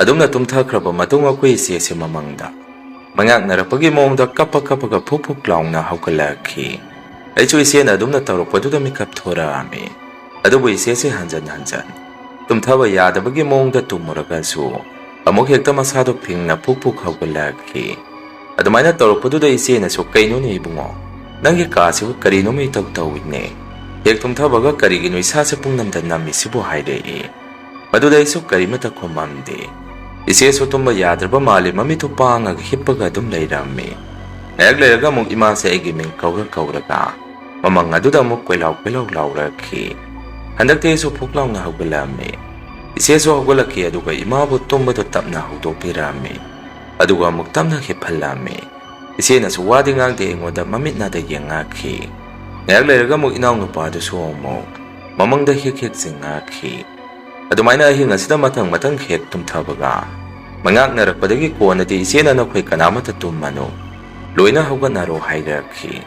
ꯑꯗꯨꯝꯅ ꯇꯨꯝꯊꯈ꯭ꯔꯕ ꯃꯇꯨꯡ ꯑꯩꯈꯣꯏ ꯏꯆꯦꯁꯦ ꯃꯃꯪꯗ ꯃꯉꯥꯛꯅꯔꯛꯄꯒꯤ ꯃꯑꯣꯡꯗ ꯀꯞꯄ ꯀꯞꯄꯒ ꯐꯨꯛ ꯐꯨꯛ ꯂꯥꯎꯅ ꯍꯧꯒꯠꯂꯛꯈꯤ꯫ ꯑꯩꯁꯨ ꯏꯆꯦꯅ ꯑꯗꯨꯝꯅ ꯇꯧꯔꯛꯄꯗꯨꯗ ꯃꯤꯀꯞ ꯊꯣꯔꯛꯑꯝꯃꯤ꯫ ꯑꯗꯨꯕꯨ ꯏꯆꯦꯁꯦ ꯍꯟꯖꯟ ꯍꯟꯖꯟ ꯇꯨꯝꯊꯕ ꯌꯥꯗꯕꯒꯤ ꯃꯑꯣꯡꯗ ꯇꯨꯝꯃꯨꯔꯒꯁꯨ ꯑꯃꯨꯛ ꯍꯦꯛꯇ ꯃꯁꯥꯗꯣ ꯐꯤꯡꯅ ꯐꯨꯛ ꯐꯨꯛ ꯍꯧꯒꯠꯂꯛꯈꯤ꯫ ꯑꯗꯨꯃꯥꯏꯅ ꯇꯧꯔꯛꯄꯗꯨꯗ ꯏꯆꯦꯅꯁꯨ, "ꯀꯩꯅꯣꯅꯦ ꯏꯕꯨꯡꯉꯣ, ꯅꯪꯒꯤ ꯀꯥꯁꯤꯕꯨ ꯀꯔꯤꯅꯣꯃ ꯏꯇꯧ ꯇꯧꯏꯅꯦ? ꯍꯦꯛ ꯇꯨꯝꯊꯕꯒ ꯀꯔꯤꯒꯤꯅꯣ ꯏꯁꯥꯁꯦ ꯄꯨꯡꯅꯝꯗ ꯅꯝꯃꯤꯁꯤꯕꯨ?" ꯍꯥꯏꯔꯛꯏ꯫ ꯃꯗꯨꯗ ꯑꯩꯁꯨ ꯀꯔꯤꯃꯠꯇ ꯈꯨꯝꯃꯝꯗꯦ꯫ ꯏꯆꯦꯁꯨ ꯇꯨꯝꯕ ꯌꯥꯗ꯭ꯔꯕ ꯃꯥꯜꯂꯤ, ꯃꯃꯤꯠꯇꯨ ꯄꯥꯡꯉꯒ ꯍꯤꯞꯄꯒ ꯑꯗꯨꯝ ꯂꯩꯔꯝꯃꯤ꯫ ꯉꯥꯏꯍꯥꯛ ꯂꯩꯔꯒ ꯑꯃꯨꯛ ꯏꯃꯥꯁꯦ ꯑꯩꯒꯤ ꯃꯤꯡ ꯀꯧꯔ ꯀꯧꯔꯒ ꯃꯃꯪ ꯑꯗꯨꯗ ꯑꯃꯨꯛ ꯀꯣꯏꯂꯥꯎ ꯀꯣꯏꯂꯥꯎ ꯂꯥꯎꯔꯛꯈꯤ꯫ ꯍꯟꯗꯛꯇꯤ ꯑꯩꯁꯨ ꯐꯨꯛ ꯂꯥꯎꯅ ꯍꯧꯒꯠꯂꯛꯑꯝꯃꯤ꯫ ꯏꯆꯦꯁꯨ ꯍꯧꯒꯠꯂꯛꯈꯤ, ꯑꯗꯨꯒ ꯏꯃꯥꯕꯨ ꯇꯨꯝꯕꯗꯨ ꯇꯞꯅ ꯍꯧꯗꯣꯛꯄꯤꯔꯛꯑꯝꯃꯤ꯫ ꯑꯗꯨꯒ ꯑꯃꯨꯛ ꯇꯞꯅ ꯍꯤꯞꯍꯜꯂꯝꯃꯤ꯫ ꯏꯆꯦꯅꯁꯨ ꯋꯥꯗꯤ ꯉꯥꯡꯗꯦ, ꯑꯩꯉꯣꯟꯗ ꯃꯃꯤꯠ ꯅꯥꯗ ꯌꯦꯡꯉꯛꯈꯤ꯫ ꯉꯥꯏꯍꯥꯛ ꯂꯩꯔꯒ ꯑꯃꯨꯛ ꯏꯅꯥꯎꯅꯨꯄꯥꯗꯨꯁꯨ ꯑꯃꯨꯛ ꯃꯃꯪꯗ ꯍꯦꯛ ꯍꯦꯛ ꯆꯤꯡꯉꯛꯈꯤ꯫ ꯑꯗꯨꯃꯥꯏꯅ ꯑꯍꯤꯡ ꯑꯁꯤꯗ ꯃꯊꯪ ꯃꯊꯪ ꯍꯦꯛ ꯇꯨꯝꯊꯕꯒ, ꯃꯉꯥꯛꯅꯔꯛꯄꯗꯒꯤ ꯀꯣꯟꯅꯗꯤ ꯏꯆꯦꯅ "ꯅꯈꯣꯏ ꯀꯅꯥꯃꯠꯇ ꯇꯨꯝꯃꯅꯨ, ꯂꯣꯏꯅ ꯍꯧꯒꯠꯅꯔꯣ" ꯍꯥꯏꯔꯛꯈꯤ꯫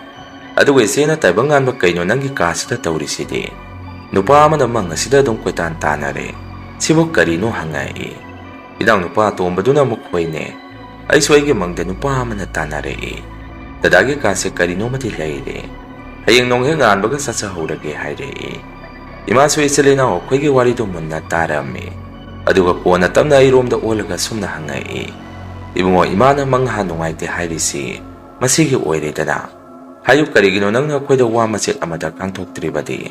ꯑꯗꯨꯒ ꯏꯆꯦꯅ, "ꯇꯥꯏꯕꯪ ꯉꯥꯟꯕ, ꯀꯩꯅꯣ ꯅꯪꯒꯤ ꯀꯥꯁꯤꯗ ꯇꯧꯔꯤꯁꯤꯗꯤ? ꯅꯨꯄꯥ ꯑꯃꯅ ꯃꯪ ꯑꯁꯤꯗ ꯑꯗꯨꯝ ꯀꯣꯏꯇꯥꯟ ꯇꯥꯟꯅꯔꯦ꯫ ꯁꯤꯕꯨ ꯀꯔꯤꯅꯣ?" ꯍꯪꯉꯛꯏ꯫ ꯏꯅꯥꯎꯅꯨꯄꯥ ꯑꯇꯣꯝꯕꯗꯨꯅ ꯑꯃꯨꯛ, "ꯍꯣꯏꯅꯦ, ꯑꯩꯁꯨ ꯑꯩꯒꯤ ꯃꯪꯗ ꯅꯨꯄꯥ ꯑꯃꯅ ꯇꯥꯟꯅꯔꯛꯏ꯫ ꯗꯗꯥꯒꯤ ꯀꯥꯁꯦ ꯀꯔꯤꯅꯣꯃꯗꯤ ꯂꯩꯔꯦ꯫ ꯍꯌꯦꯡ ꯅꯣꯡ ꯍꯦꯛ ꯉꯥꯟꯕꯒ ꯆꯠꯆꯍꯧꯔꯒꯦ" ꯍꯥꯏꯔꯛꯏ꯫ ꯏꯃꯥꯁꯨ ꯏꯆꯤꯜ ꯏꯅꯥꯎ ꯑꯩꯈꯣꯏꯒꯤ ꯋꯥꯔꯤꯗꯨ ꯃꯨꯟꯅ ꯇꯥꯔꯝꯃꯤ꯫ ꯑꯗꯨꯒ ꯀꯣꯟꯅ ꯇꯞꯅ ꯑꯩꯔꯣꯝꯗ ꯑꯣꯜꯂꯒ ꯁꯨꯝꯅ ꯍꯪꯉꯛꯏ, "ꯏꯕꯨꯡꯉꯣ, ꯏꯃꯥꯅ ꯃꯪ ꯅꯍꯥꯟ ꯅꯨꯡꯉꯥꯏꯇꯦ ꯍꯥꯏꯔꯤꯁꯤ ꯃꯁꯤꯒꯤ ꯑꯣꯏꯔꯦꯗꯅ? ꯍꯥꯏꯌꯨ, ꯀꯔꯤꯒꯤꯅꯣ ꯅꯪꯅ ꯑꯩꯈꯣꯏꯗ ꯋꯥ ꯃꯆꯦꯠ ꯑꯃꯗ ꯉꯥꯡꯊꯣꯛꯇ꯭ꯔꯤꯕꯗꯤ?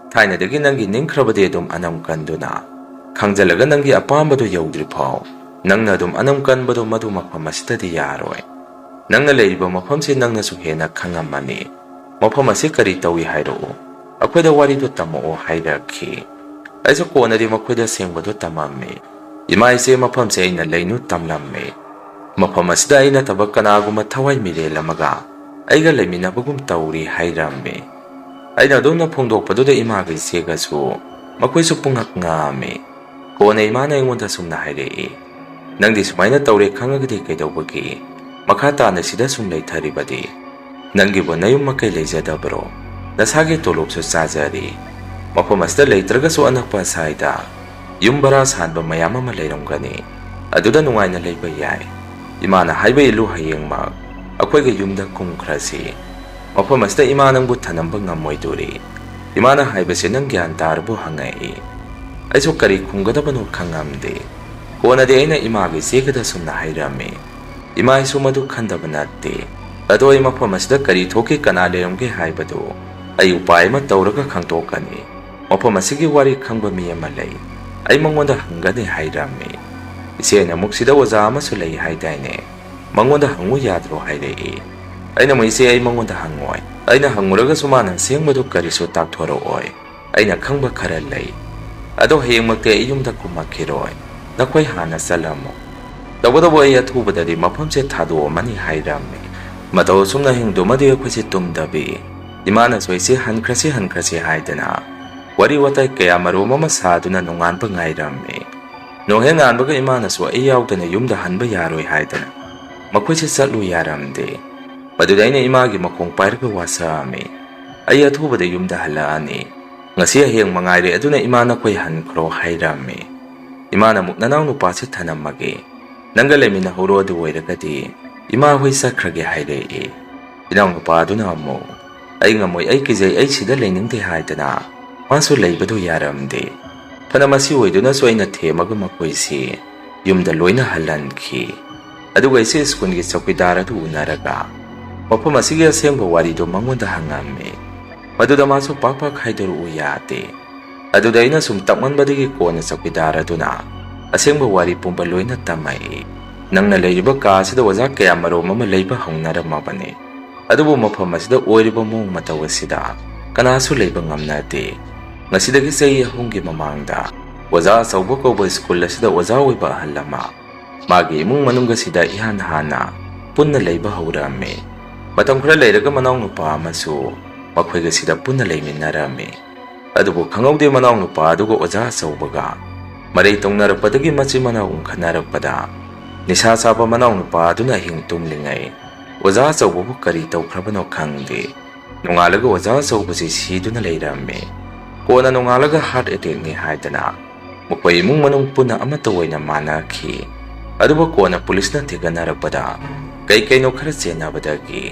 ꯊꯥꯏꯅꯗꯒꯤ ꯅꯪꯒꯤ ꯅꯤꯡꯈ꯭ꯔꯕꯗꯤ ꯑꯗꯨꯝ ꯑꯅꯝ ꯀꯟꯗꯨꯅ, ꯈꯪꯖꯤꯜꯂꯒ ꯅꯪꯒꯤ ꯑꯄꯥꯝꯕꯗꯨ ꯌꯧꯗ꯭ꯔꯤ ꯐꯥꯎ ꯅꯪꯅ ꯑꯗꯨꯝ ꯑꯅꯝ ꯀꯟꯕꯗꯨ ꯃꯗꯨ ꯃꯐꯝ ꯑꯁꯤꯗꯗꯤ ꯌꯥꯔꯣꯏ꯫ ꯅꯪꯅ ꯂꯩꯔꯤꯕ ꯃꯐꯝꯁꯤ ꯅꯪꯅꯁꯨ ꯍꯦꯟꯅ ꯈꯪꯉꯝꯃꯅꯤ꯫ ꯃꯐꯝ ꯑꯁꯤ ꯀꯔꯤ ꯇꯧꯏ ꯍꯥꯏꯔꯛꯎ, ꯑꯩꯈꯣꯏꯗ ꯋꯥꯔꯤꯗꯨ ꯇꯝꯃꯛꯑꯣ" ꯍꯥꯏꯔꯛꯈꯤ꯫ ꯑꯩꯁꯨ ꯀꯣꯟꯅꯗꯤ ꯃꯈꯣꯏꯗ ꯑꯁꯦꯡꯕꯗꯨ ꯇꯝꯃꯝꯃꯤ꯫ ꯏꯃꯥ ꯏꯆꯦ ꯃꯐꯝꯁꯦ ꯑꯩꯅ ꯂꯩꯅꯨ ꯇꯝꯂꯝꯃꯤ꯫ ꯃꯐꯝ ꯑꯁꯤꯗ ꯑꯩ ꯅꯠꯇꯕ ꯀꯅꯥꯒꯨꯝꯕ ꯊꯋꯥꯏ ꯃꯤꯔꯦꯜ ꯑꯃꯒ ꯑꯩꯒ ꯂꯩꯃꯤꯟꯅꯕꯒꯨꯝ ꯇꯧꯔꯤ ꯍꯥꯏꯔꯝꯃꯤ꯫ ꯑꯩꯅ ꯑꯗꯨꯝꯅ ꯐꯣꯡꯗꯣꯛꯄꯗꯨꯗ ꯏꯃꯥꯒ ꯏꯆꯦꯒꯁꯨ ꯃꯈꯣꯏꯁꯨ ꯄꯨꯡꯉꯛ ꯉꯛꯑꯝꯃꯤ꯫ ꯀꯣꯟꯅ ꯏꯃꯥꯅ ꯑꯩꯉꯣꯟꯗ ꯁꯨꯝꯅ ꯍꯥꯏꯔꯛꯏ, "ꯅꯪꯗꯤ ꯁꯨꯃꯥꯏꯅ ꯇꯧꯔꯦ ꯈꯪꯉꯒꯗꯤ ꯀꯩꯗꯧꯕꯒꯤ ꯃꯈꯥ ꯇꯥꯅ ꯁꯤꯗ ꯁꯨꯝ ꯂꯩꯊꯔꯤꯕꯗꯤ? ꯅꯪꯒꯤꯕꯨ ꯅꯌꯨꯝ ꯃꯀꯩ ꯂꯩꯖꯗꯕ꯭ꯔꯣ? ꯅꯁꯥꯒꯤ ꯇꯣꯂꯣꯞꯁꯨ ꯆꯥꯖꯔꯤ꯫ ꯃꯐꯝ ꯑꯁꯤꯗ ꯂꯩꯇ꯭ꯔꯒꯁꯨ ꯑꯅꯛꯄ ꯑꯁ꯭ꯋꯥꯏꯗ ꯌꯨꯝ ꯚꯔꯥ ꯁꯥꯟꯕ ꯃꯌꯥꯝ ꯑꯃ ꯂꯩꯔꯝꯒꯅꯤ꯫ ꯑꯗꯨꯗ ꯅꯨꯡꯉꯥꯏꯅ ꯂꯩꯕ ꯌꯥꯏ꯫" ꯏꯃꯥꯅ ꯍꯥꯏꯕ ꯏꯜꯂꯨ, ꯍꯌꯦꯡꯃꯛ ꯑꯩꯈꯣꯏꯒ ꯌꯨꯝꯗ ꯀꯨꯝꯈ꯭ꯔꯁꯤ꯫ ꯃꯐꯝ ꯑꯁꯤꯗ ꯏꯃꯥ ꯅꯪꯕꯨ ꯊꯅꯝꯕ ꯉꯝꯃꯣꯏꯗꯣꯔꯤ꯫ ꯏꯃꯥꯅ ꯍꯥꯏꯕꯁꯦ ꯅꯪ ꯒ꯭ꯌꯥꯟ ꯇꯥꯔꯕꯣ ꯍꯪꯉꯛꯏ꯫ ꯑꯩꯁꯨ ꯀꯔꯤ ꯈꯨꯝꯒꯗꯕꯅꯣ ꯈꯪꯉꯝꯗꯦ꯫ ꯀꯣꯟꯅꯗꯤ ꯑꯩꯅ ꯏꯃꯥꯒ ꯏꯆꯦꯒꯗ ꯁꯨꯝꯅ ꯍꯥꯏꯔꯝꯃꯤ꯫ ꯏꯃꯥ ꯑꯩꯁꯨ ꯃꯗꯨ ꯈꯟꯗꯕ ꯅꯠꯇꯦ꯫ ꯑꯗꯣ ꯑꯩ ꯃꯐꯝ ꯑꯁꯤꯗ ꯀꯔꯤ ꯊꯣꯛꯈꯤ, ꯀꯅꯥ ꯂꯩꯔꯝꯒꯦ ꯍꯥꯏꯕꯗꯨ ꯑꯩ ꯎꯄꯥꯏ ꯑꯃ ꯇꯧꯔꯒ ꯈꯪꯗꯣꯛꯀꯅꯤ꯫ ꯃꯐꯝ ꯑꯁꯤꯒꯤ ꯋꯥꯔꯤ ꯈꯪꯕ ꯃꯤ ꯑꯃ ꯂꯩ, ꯑꯩ ꯃꯉꯣꯟꯗ ꯍꯪꯒꯅꯤ ꯍꯥꯏꯔꯝꯃꯤ꯫ ꯏꯆꯦꯅ ꯑꯃꯨꯛ ꯁꯤꯗ ꯑꯣꯖꯥ ꯑꯃꯁꯨ ꯂꯩ ꯍꯥꯏꯗꯥꯏꯅꯦ, ꯃꯉꯣꯟꯗ ꯍꯪꯉꯨ ꯌꯥꯗ꯭ꯔꯣ ꯍꯥꯏꯔꯛꯏ꯫ ꯑꯩꯅ ꯑꯃꯨꯛ, "ꯏꯆꯦ, ꯑꯩ ꯃꯉꯣꯟꯗ ꯍꯪꯉꯣꯏ, ꯑꯩꯅ ꯍꯪꯉꯨꯔꯒꯁꯨ ꯃꯥꯅ ꯑꯁꯦꯡꯕꯗꯨ ꯀꯔꯤꯁꯨ ꯇꯥꯛꯊꯣꯔꯛꯑꯣꯏ꯫ ꯑꯩꯅ ꯈꯪꯕ ꯈꯔ ꯂꯩ꯫ ꯑꯗꯣ ꯍꯌꯦꯡꯃꯛꯇꯤ ꯑꯩ ꯌꯨꯝꯗ ꯀꯨꯝꯃꯛꯈꯤꯔꯣꯏ, ꯅꯈꯣꯏ ꯍꯥꯟꯅ ꯆꯠꯂꯝꯃꯨ꯫ ꯇꯧꯕꯇꯕꯨ ꯑꯩ ꯑꯊꯨꯕꯗꯗꯤ ꯃꯐꯝꯁꯦ ꯊꯥꯗꯣꯛꯑꯝꯃꯅꯤ" ꯍꯥꯏꯔꯝꯃꯤ꯫ ꯃꯇꯧ ꯑꯁꯨꯝꯅ ꯑꯍꯤꯡꯗꯨꯃꯗꯤ ꯑꯩꯈꯣꯏꯁꯦ ꯇꯨꯝꯗꯕꯤ ꯏꯃꯥꯅꯁꯨ ꯑꯩꯁꯦ ꯍꯟꯈ꯭ꯔꯁꯤ, ꯍꯟꯈ꯭ꯔꯁꯤ ꯍꯥꯏꯗꯅ ꯋꯥꯔꯤ ꯋꯥꯇꯥꯏ ꯀꯌꯥ ꯃꯔꯨꯝ ꯑꯃ ꯁꯥꯗꯨꯅ ꯅꯣꯡꯉꯥꯟꯕ ꯉꯥꯏꯔꯝꯃꯤ꯫ ꯅꯣꯡꯍꯦꯛ ꯉꯥꯟꯕꯒ ꯏꯃꯥꯅꯁꯨ ꯑꯩ ꯌꯥꯎꯗꯅ ꯌꯨꯝꯗ ꯍꯟꯕ ꯌꯥꯔꯣꯏ ꯍꯥꯏꯗꯅ ꯃꯈꯣꯏꯁꯦ ꯆꯠꯂꯨ ꯌꯥꯔꯝꯗꯦ꯫ ꯃꯗꯨꯗ ꯑꯩꯅ ꯏꯃꯥꯒꯤ ꯃꯈꯣꯡ ꯄꯥꯏꯔꯒ ꯋꯥꯁꯛꯑꯝꯃꯤ, "ꯑꯩ ꯑꯊꯨꯕꯗ ꯌꯨꯝꯗ ꯍꯜꯂꯛꯑꯅꯤ꯫ ꯉꯁꯤ ꯍꯌꯦꯡ ꯃꯉꯥꯏꯔꯦ, ꯑꯗꯨꯅ ꯏꯃꯥ ꯅꯈꯣꯏ ꯍꯟꯈ꯭ꯔꯣ" ꯍꯥꯏꯔꯝꯃꯤ꯫ ꯏꯃꯥꯅ ꯑꯃꯨꯛ, "ꯅꯅꯥꯎ ꯅꯨꯄꯥꯁꯦ ꯊꯅꯝꯃꯒꯦ, ꯅꯪꯒ ꯂꯩꯃꯤꯟꯅꯍꯧꯔꯣ, ꯑꯗꯨ ꯑꯣꯏꯔꯒꯗꯤ ꯏꯃꯥ ꯍꯣꯏ ꯆꯠꯈ꯭ꯔꯒꯦ" ꯍꯥꯏꯔꯛꯏ꯫ ꯏꯅꯥꯎ ꯅꯨꯄꯥ ꯑꯗꯨꯅ ꯑꯃꯨꯛ, "ꯑꯩ ꯉꯝꯃꯣꯏ, ꯑꯩ ꯀꯤꯖꯩ, ꯑꯩ ꯁꯤꯗ ꯂꯩꯅꯤꯡꯗꯦ" ꯍꯥꯏꯗꯅ ꯃꯥꯁꯨ ꯂꯩꯕꯗꯨ ꯌꯥꯔꯝꯗꯦ꯫ ꯐꯅ ꯃꯁꯤ ꯑꯣꯏꯗꯨꯅꯁꯨ ꯑꯩꯅ ꯊꯦꯝꯃꯒ ꯃꯈꯣꯏꯁꯤ ꯌꯨꯝꯗ ꯂꯣꯏꯅ ꯍꯜꯍꯟꯈꯤ꯫ ꯑꯗꯨꯒ ꯑꯩꯁꯦ ꯁ꯭ꯀꯨꯜꯒꯤ ꯆꯧꯀꯤꯗꯥꯔ ꯑꯗꯨ ꯎꯅꯔꯒ ꯃꯐꯝ ꯑꯁꯤꯒꯤ ꯑꯁꯦꯡꯕ ꯋꯥꯔꯤꯗꯨ ꯃꯉꯣꯟꯗ ꯍꯪꯉꯝꯃꯤ꯫ ꯃꯗꯨꯗ ꯃꯥꯁꯨ ꯄꯥꯛ ꯄꯥꯛ ꯍꯥꯏꯗꯣꯔꯛꯎ ꯌꯥꯗꯦ꯫ ꯑꯗꯨꯗ ꯑꯩꯅ ꯁꯨꯝ ꯇꯞꯃꯟꯕꯗꯒꯤ ꯀꯣꯟꯅ ꯆꯧꯀꯤꯗꯥꯔ ꯑꯗꯨꯅ ꯑꯁꯦꯡꯕ ꯋꯥꯔꯤ ꯄꯨꯝꯕ ꯂꯣꯏꯅ ꯇꯝꯃꯛꯏ꯫ ꯅꯪꯅ ꯂꯩꯔꯤꯕ ꯀꯥ ꯑꯁꯤꯗ ꯑꯣꯖꯥ ꯀꯌꯥ ꯃꯔꯨꯝ ꯑꯃ ꯂꯩꯕ ꯍꯧꯅꯔꯝꯃꯕꯅꯤ꯫ ꯑꯗꯨꯕꯨ ꯃꯐꯝ ꯑꯁꯤꯗ ꯑꯣꯏꯔꯤꯕ ꯃꯑꯣꯡ ꯃꯇꯧ ꯑꯁꯤꯗ ꯀꯅꯥꯁꯨ ꯂꯩꯕ ꯉꯝꯅꯗꯦ꯫ ꯉꯁꯤꯗꯒꯤ ꯆꯍꯤ ꯑꯍꯨꯝꯒꯤ ꯃꯃꯥꯡꯗ ꯑꯣꯖꯥ ꯑꯆꯧꯕ ꯀꯧꯕ ꯁ꯭ꯀꯨꯜ ꯑꯁꯤꯗ ꯑꯣꯖꯥ ꯑꯣꯏꯕ ꯑꯍꯜ ꯑꯃ ꯃꯥꯒꯤ ꯏꯃꯨꯡ ꯃꯅꯨꯡꯒ ꯁꯤꯗ ꯏꯍꯥꯟ ꯍꯥꯟꯅ ꯄꯨꯟꯅ ꯂꯩꯕ ꯍꯧꯔꯛꯑꯝꯃꯤ꯫ ꯃꯇꯝ ꯈꯔ ꯂꯩꯔꯒ ꯃꯅꯥꯎꯅꯨꯄꯥ ꯑꯃꯁꯨ ꯃꯈꯣꯏꯒ ꯁꯤꯗ ꯄꯨꯟꯅ ꯂꯩꯃꯤꯟꯅꯔꯝꯃꯤ꯫ ꯑꯗꯨꯕꯨ ꯈꯪꯍꯧꯗꯦ, ꯃꯅꯥꯎꯅꯨꯄꯥ ꯑꯗꯨꯒ ꯑꯣꯖꯥ ꯑꯆꯧꯕꯒ ꯃꯔꯩ ꯇꯧꯅꯔꯛꯄꯗꯒꯤ ꯃꯆꯤꯟ ꯃꯅꯥꯎ ꯎꯪꯈꯠꯅꯔꯛꯄꯗ ꯅꯤꯁꯥ ꯆꯥꯕ ꯃꯅꯥꯎꯅꯨꯄꯥ ꯑꯗꯨꯅ ꯑꯍꯤꯡ ꯇꯨꯝꯂꯤꯉꯩ ꯑꯣꯖꯥ ꯑꯆꯧꯕꯕꯨ ꯀꯔꯤ ꯇꯧꯈ꯭ꯔꯕꯅꯣ ꯈꯪꯗꯦ꯫ ꯅꯣꯡꯉꯥꯜꯂꯒ ꯑꯣꯖꯥ ꯑꯆꯧꯕꯁꯤ ꯁꯤꯗꯨꯅ ꯂꯩꯔꯝꯃꯤ꯫ ꯀꯣꯟꯅ ꯅꯣꯡꯉꯥꯜꯂꯒ heart attackꯅꯤ ꯍꯥꯏꯗꯅ ꯃꯈꯣꯏ ꯏꯃꯨꯡ ꯃꯅꯨꯡ ꯄꯨꯟꯅ ꯑꯃꯠꯇ ꯑꯣꯏꯅ ꯃꯥꯟꯅꯈꯤ꯫ ꯑꯗꯨꯕꯨ ꯀꯣꯟꯅ ꯄꯨꯂꯤꯁꯅ ꯊꯤꯒꯠꯅꯔꯛꯄꯗ ꯀꯩ ꯀꯩꯅꯣ ꯈꯔ ꯆꯦꯟꯅꯕꯗꯒꯤ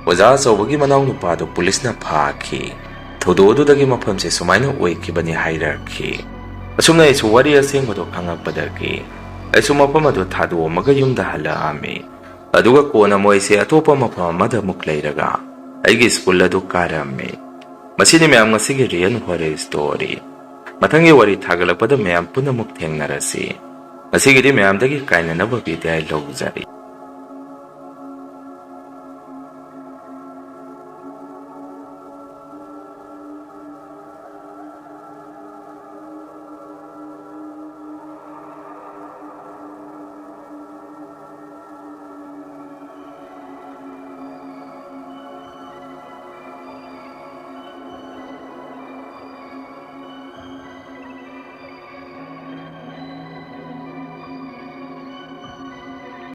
ꯑꯣꯖꯥ ꯑꯆꯧꯕꯒꯤ ꯃꯅꯥꯎꯅꯨꯄꯥꯗꯨ ꯄꯨꯂꯤꯁꯅ ꯐꯥꯈꯤ꯫ ꯊꯧꯗꯣꯛ ꯑꯗꯨꯗꯒꯤ ꯃꯐꯝꯁꯦ ꯁꯨꯃꯥꯏꯅ ꯑꯣꯏꯈꯤꯕꯅꯤ ꯍꯥꯏꯔꯛꯈꯤ꯫ ꯑꯁꯨꯝꯅ ꯑꯩꯁꯨ ꯋꯥꯔꯤ ꯑꯁꯦꯡꯕꯗꯣ ꯈꯪꯉꯛꯄꯗꯒꯤ ꯑꯩꯁꯨ ꯃꯐꯝ ꯑꯗꯨ ꯊꯥꯗꯣꯛꯑꯝꯃꯒ ꯌꯨꯝꯗ ꯍꯜꯂꯛꯑꯝꯃꯤ꯫ ꯑꯗꯨꯒ ꯀꯣꯟꯅ ꯃꯣꯏꯁꯦ ꯑꯇꯣꯞꯄ ꯃꯐꯝ ꯑꯃꯗ ꯑꯃꯨꯛ ꯂꯩꯔꯒ ꯑꯩꯒꯤ ꯁ꯭ꯀꯨꯜ ꯑꯗꯨ ꯀꯥꯔꯝꯃꯤ꯫ ꯃꯁꯤꯅꯤ ꯃꯌꯥꯝ ꯉꯁꯤꯒꯤ real horror story꯫ ꯃꯊꯪꯒꯤ ꯋꯥꯔꯤ ꯊꯥꯒꯠꯂꯛꯄꯗ ꯃꯌꯥꯝ ꯄꯨꯟꯅꯃꯛ ꯊꯦꯡꯅꯔꯁꯤ꯫ ꯉꯁꯤꯒꯤꯗꯤ ꯃꯌꯥꯝꯗꯒꯤ ꯀꯥꯏꯅꯅꯕ ꯕꯤꯗꯥꯏ ꯂꯧꯖꯔꯤ꯫